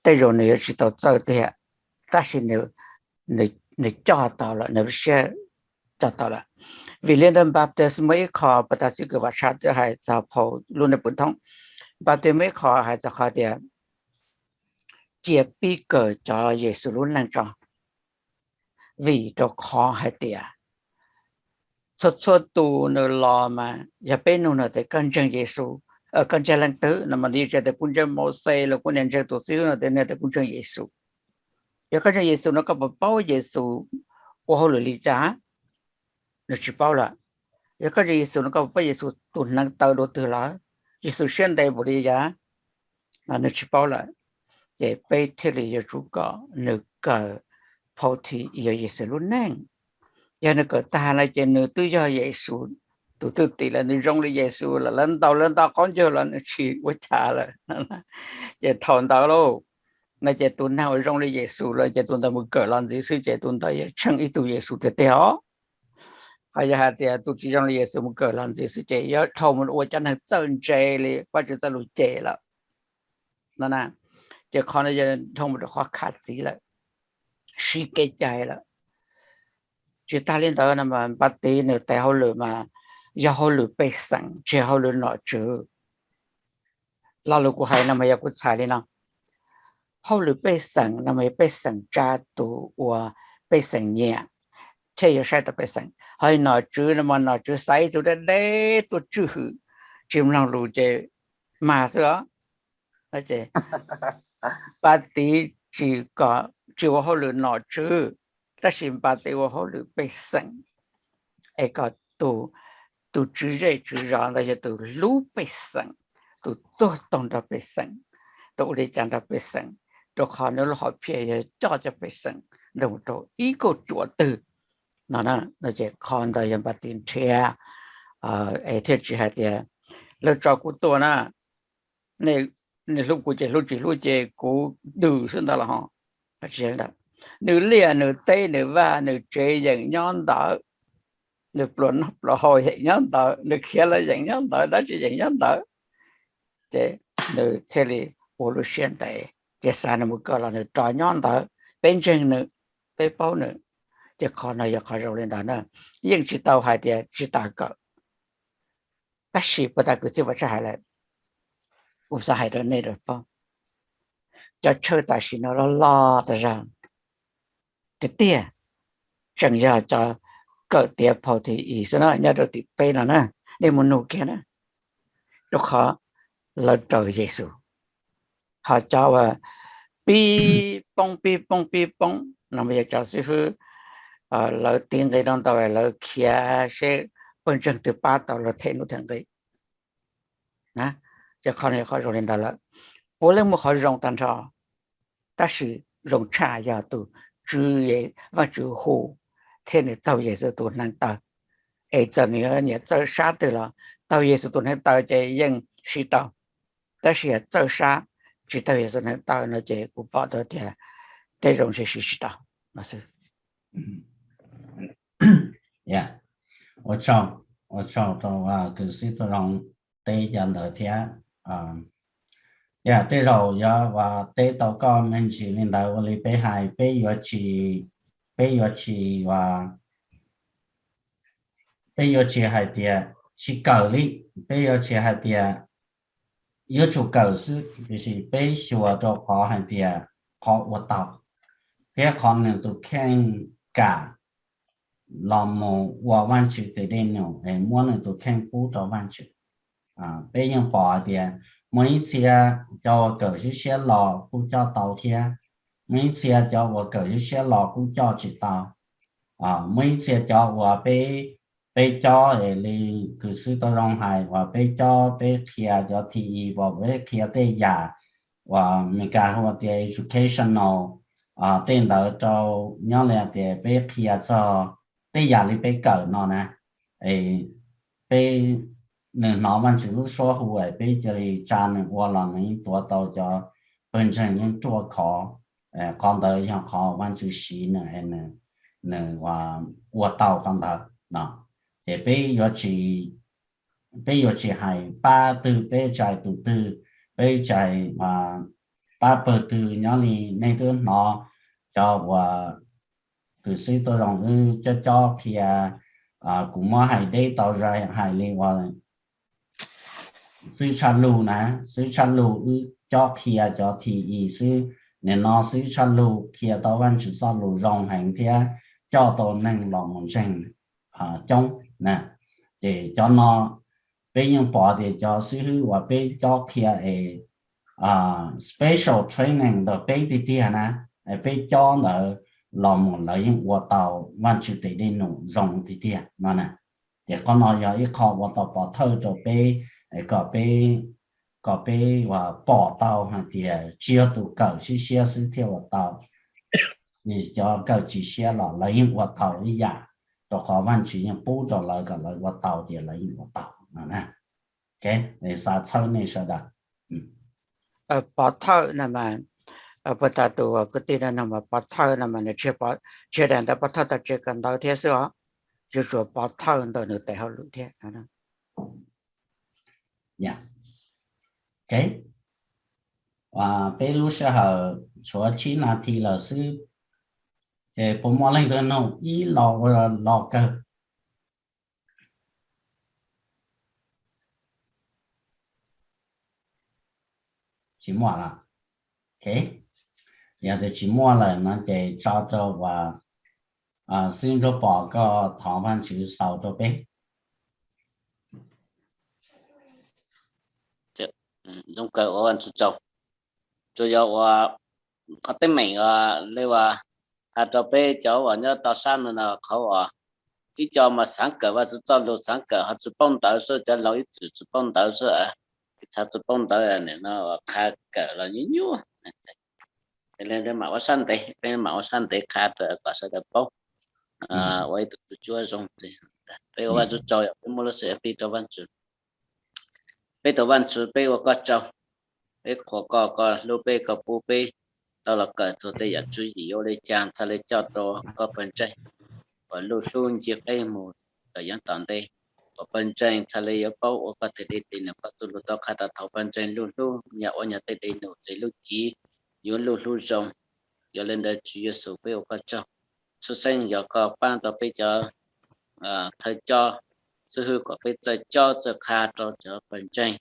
tej zaum nws yuav tsis tau txawj tiag, tab sis nws coj tau lawm, nws lub siab coj tau lawm. Vim li ntawd npaj tes muaj ib qho pas tas xib kws Vam Tsha twb hais txog phau lub neej pw thoob, npaj tes muaj ib qho hais txog qhov tias cia pib kawm cov Yexus lub neej tso. Vim rau qhov hais tias txhua txhua tus nws los mas yog peb nug nws tias koj ntseeg Yexus, koj ntseeg leej twg no mas nws yeej teb tias kuv ntseeg Mauxes los kuv niam ntseeg tus xib hwb no tias nws tias kuv ntseeg Yexus. Yog koj ntseeg Yexus no koj puas paub Yexus ua hauj lwm li cas? Nws tsis paub lawm. Yog koj ntseeg Yexus no koj puas paub Yexus tus hneev taw dua twg lawm? Yexus siab ntev npaum li cas? Nws tsis paub lawm. Ces peb thiaj li yuav tsum kom nws kawm phau thim yog Yexus lub neej. Yog nws kawm tag no ces nws twb yog Yexus tus thwj tim lawm, nws zoo li Yexus lawm, lawv ntaus lawv ntaus qaub ncaug los nws tsis ua cas lawm. Ces thaum ntawd lauj, no ces tus neeg uas zoo li Yexus lawm ces tus ntawd mus kawm los ntxiv xwb ces tus ntawd yuav tsheej ib tug Yexus tiag tiag os. Ho yog hais tias tus tsis zoo li Yexus mus kawm los ntxiv xwb ces yuav dhau mus ua cov neeg txawj ntse li Vajtswv txoj lus cem lawm no. Ces qhov no yog dhau mus rau qhov khav txiv lawm, siv kev cai lawm. Tsis tas li ntawd no mas Npas Tiv nws tes hauj lwm mas yog hauj lwm pej xeem, tsis yog hauj lwm nom tswv. Lo lus kuv hais no mas yog kuv txhais li no: hauj lwm pej xeem no mas yog pej xeem tsa tus uas pej xeem nyiam thiaj yuav saib tau pej xeem. Ho nom tswv no mas nom tswv xa ib tug deb deb tuaj tswj hwm, tsis mloog lus ces mag xwb os. Npas Tiv tsis ua hauj lwm nom tswv, tab sis Npas Tiv ua hauj lwm pej xeem, es kom tus tswv zej tswv zos ntawd yog tus hlub pej xeem, tus tuag taug nrog pej xeem, tus ua li cas nrog pej xeem, rau qhov nws lub hom phiaj yog coj cov pej xeem ntawd mus rau ib kauj ruam twg no. No ces qhov ntawd yog Npas Tiv nrhiav, es thiaj tsis hais tias lawv tso kuv tuaj na, nej hlub kuv ces hlub, tsis hlub ces kuv dwm xwb ntawd los ho. Nws liaj nws teb nws vaj nws tsev yeem nyob ntawd, nws pluas noj pluas haus yeem nyob ntawd, nws khiav los yeem nyob ntawd, dab tsi yeem nyob ntawd, ces nws thiaj li ua lub siab ntev. Ces xa nws mus kawm los nws rov nyob ntawd, peb ntseeg nws, peb paub nws. Ces qhov no yog qhov zoo li ntawd na, yeej tsis tau hais tias tsis tas kawm. Tab sis puas tas kwv tij Vajtswv hais lawm, kuv xav hais rau nej paub, cov tshawj tam sim no loj loj tas zog tiag tiag, tseem yog cov kawm tiav phau thib ib xwb na, nyob rau tim peb no na, nej mus nug kiag na, rau qhov lawv raws Yexus. Ho cov uas pib poob pib poob pib poob no mas yog cov xib fwb, lawv tiv nqi rau ntawd lawv khiav seb pawg ntseeg twg pab tau lawv them nuj them nqi. Ces qhov no yog qhov zoo li ntawd lawm. Puav leej muaj qhov zoo tag nrho, tab sis zoo tshaj yog tus tswv, Vajtswv hu thiab nws taug Yexus tus hneev taw. Es txawm nws yuav niam txawj sab twg los taug Yexus tus hneev taw ces yeej siv tau. Tab sis yog txawj sab tsis taug Yexus hneev taw no ces kuv pom tau tias tej zaum ntshe siv tsis tau no xwb. Ua tsaug, ua tsaug rau kws xib tub zoo teb cov ntawd thiab. Yog tej zaum yuav ua teb tau koj me ntsis li ntawd ua li peb hais, peb yuav tsis, peb yuav tsis ua, peb yuav tsis hais tias tsis kawm li, peb yuav tsis hais tias yuav tsum kawm xwb, tiam sis peb xyuas rau qhov hais tias qhov ua tau thiab qhov nws tus kheej kam los mus ua Vajtswv tes dej num es muab nws tus kheej pub rau Vajtswv. Peb yeej pom hais tias muaj ib txhia cov uas kawm siab siab los kuj coj tau thiab, muaj ib txhia cov uas kawm siab siab los kuj coj tsis tau. Muaj ib txhia cov uas peb, peb cob es li kws xib tub zoo hais uas peb cob peb qhia cov thib ib uas peb qhia tej yam uas Meskas hu tias educational, tej ntawd rau, nyob li tias peb qhia txog tej yam li peb kawm no na, peb, nws hnov Vajtswv lub suab hu es peb cia li tsa nws ua los nws yeej tuav tau cov pawg ntseeg yeej ruaj khov. Qhov ntawd yog qhov Vajtswv siv nws, nws ua tau qhov ntawd no. Ces peb yuav tsis, peb yuav tsis hais pab twg, peb tsis hais tus twg, peb tsis hais pab pawg twg. Nyob li nej twb hnov cov uas kws xib tub zoo wb cob cob qhia, kuv muab hais deb tau zais hais li uas xib tshaj lug na, xib tshaj lug wb cob qhia cov thib ib xwb, nim no xib tshaj lug qhia tau Vajtswv txoj lus zoo heev thiab coj tau neeg los mus ntseeg coob na. Ces cov no peb yeej pom tias cov xib hwb uas peb cob qhia es special training ntawm peb tiag tiag na, peb cob ntawd los mus lawv yeej ua tau Vajtswv tes dej num zoo tiag tiag no na. Ces qhov no yog ib qho ua tau pov thawj rau peb, kom peb, kom peb uas pom tau hais tias tsis yog tus kawm siab siab xwb thiaj ua tau, cov kawm tsis siab los lawv yeej ua tau ib yam, rau qhov Vajtswv yeej pub rau lawv kom lawv ua tau ces lawv yeej ua tau no na. Xav txhawb nej sawv daws. Pov thawj no mas, puag ta tus kwv tij no no mas pov thawj no mas nws tsis yog daim ntawv pov thawj tau tsev kawm ntawv thiab xwb os. Tsuas pov thawj ntawm nws tes hauj lwm thiab. Ok, peb lub sij hawm tshuav tsib nas this lawm xwb, ces puas muaj leej twg nug ib los ua los kawg? Tsis muaj lawm. Ok, yog tias tsis muaj lawm no ces tso rau uas xib ntsuab pom koj thov Vajtswv xaus rau peb. Zoo kawg ua Vajtswv tsaug. Tsuas yog ua qhov teeb meem li uas hais rau peb cov uas nyob toj sab no no qhov uas ib co mas xaav kawm Vajtswv txoj lus xaav kawm ho tsis paub ntawv xwb, cov laus ib txwm tsis paub ntawv xwb, ib txhia tsis paub ntawv no qha kawm los nyuaj nyuaj. Ces peb mam ua sab ntev, peb mam ua sab ntev qha rau kom sawv daws paub ua ib tug tub zoo. Peb ua Vajtswv tsaug yog peb muaj lub sij hawm pib rau Vajtswv. Peb thov Vajtswv, peb ua koj tsaug, peb qhuas koj, koj hlub peb, koj pub peb tau los kawm txog tej yam tswv yim yuav ua li cas txhaj li coj rau koj pawg ntseeg uas lub hlub nce qeb mus rau yav tom ntej, kom pawg ntseeg txhaj li yuav paub ua koj tej dej tej num, koj txoj lus tau qha tas thaum pawg ntseeg lub hlub nyag ua nyag tej dej num ces lub cev yuav lub hlub zoo. Yog li ntawd Tswv Yexus peb ua koj tsaug, tshwj xeeb yog koj pab rau peb cov thawj coj xib hwb kom peb txawj cob txawj qha rau cov pawg ntseeg,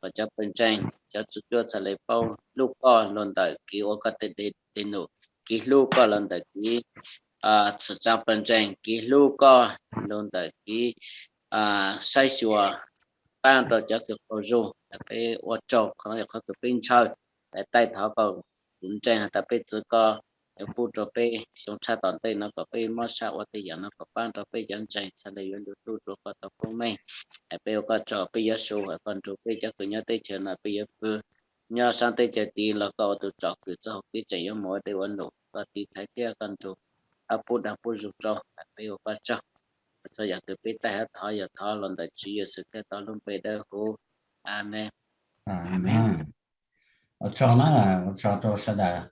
kom cov pawg ntseeg cov tswv cuab txhaj li paub hlub koj los ntawm kev ua koj tej dej num, kev hlub koj los ntawm kev txhim tsa pawg ntseeg, kev hlub koj los ntawm kev saib xyuas pab rau cov kws qaug zug. Peb ua tsaug, qhov no yog qhov kws peb ntshaw. Taij thov koj tus ntseeg has tas peb txwv koj pub rau peb xyoo tshaj tom ntej no kom peb mob sab ua tej yam no kom pab rau peb cov ntseeg txhaj li yuav ntu hlub rua koj tau koob meej. Peb ua koj tsaug, peb yuav su, koj nrug peb cov kws nyob teb chaws no, peb yuav pw nyob sab teb chaws tid los koj ua tus tsom kwm txoj hauv kev tseem yuav mus ua dej ua num, koj tiv thaiv thiab koj nrug hab pub dag pub zug rau. Peb ua koj tsaug, txhua yam kws peb taij hab thov yog thov los ntawm Tswv Yexus Khetos lub npe dawb huv. Amees. Ua tsaug na, ua tsaug rau sawv daws.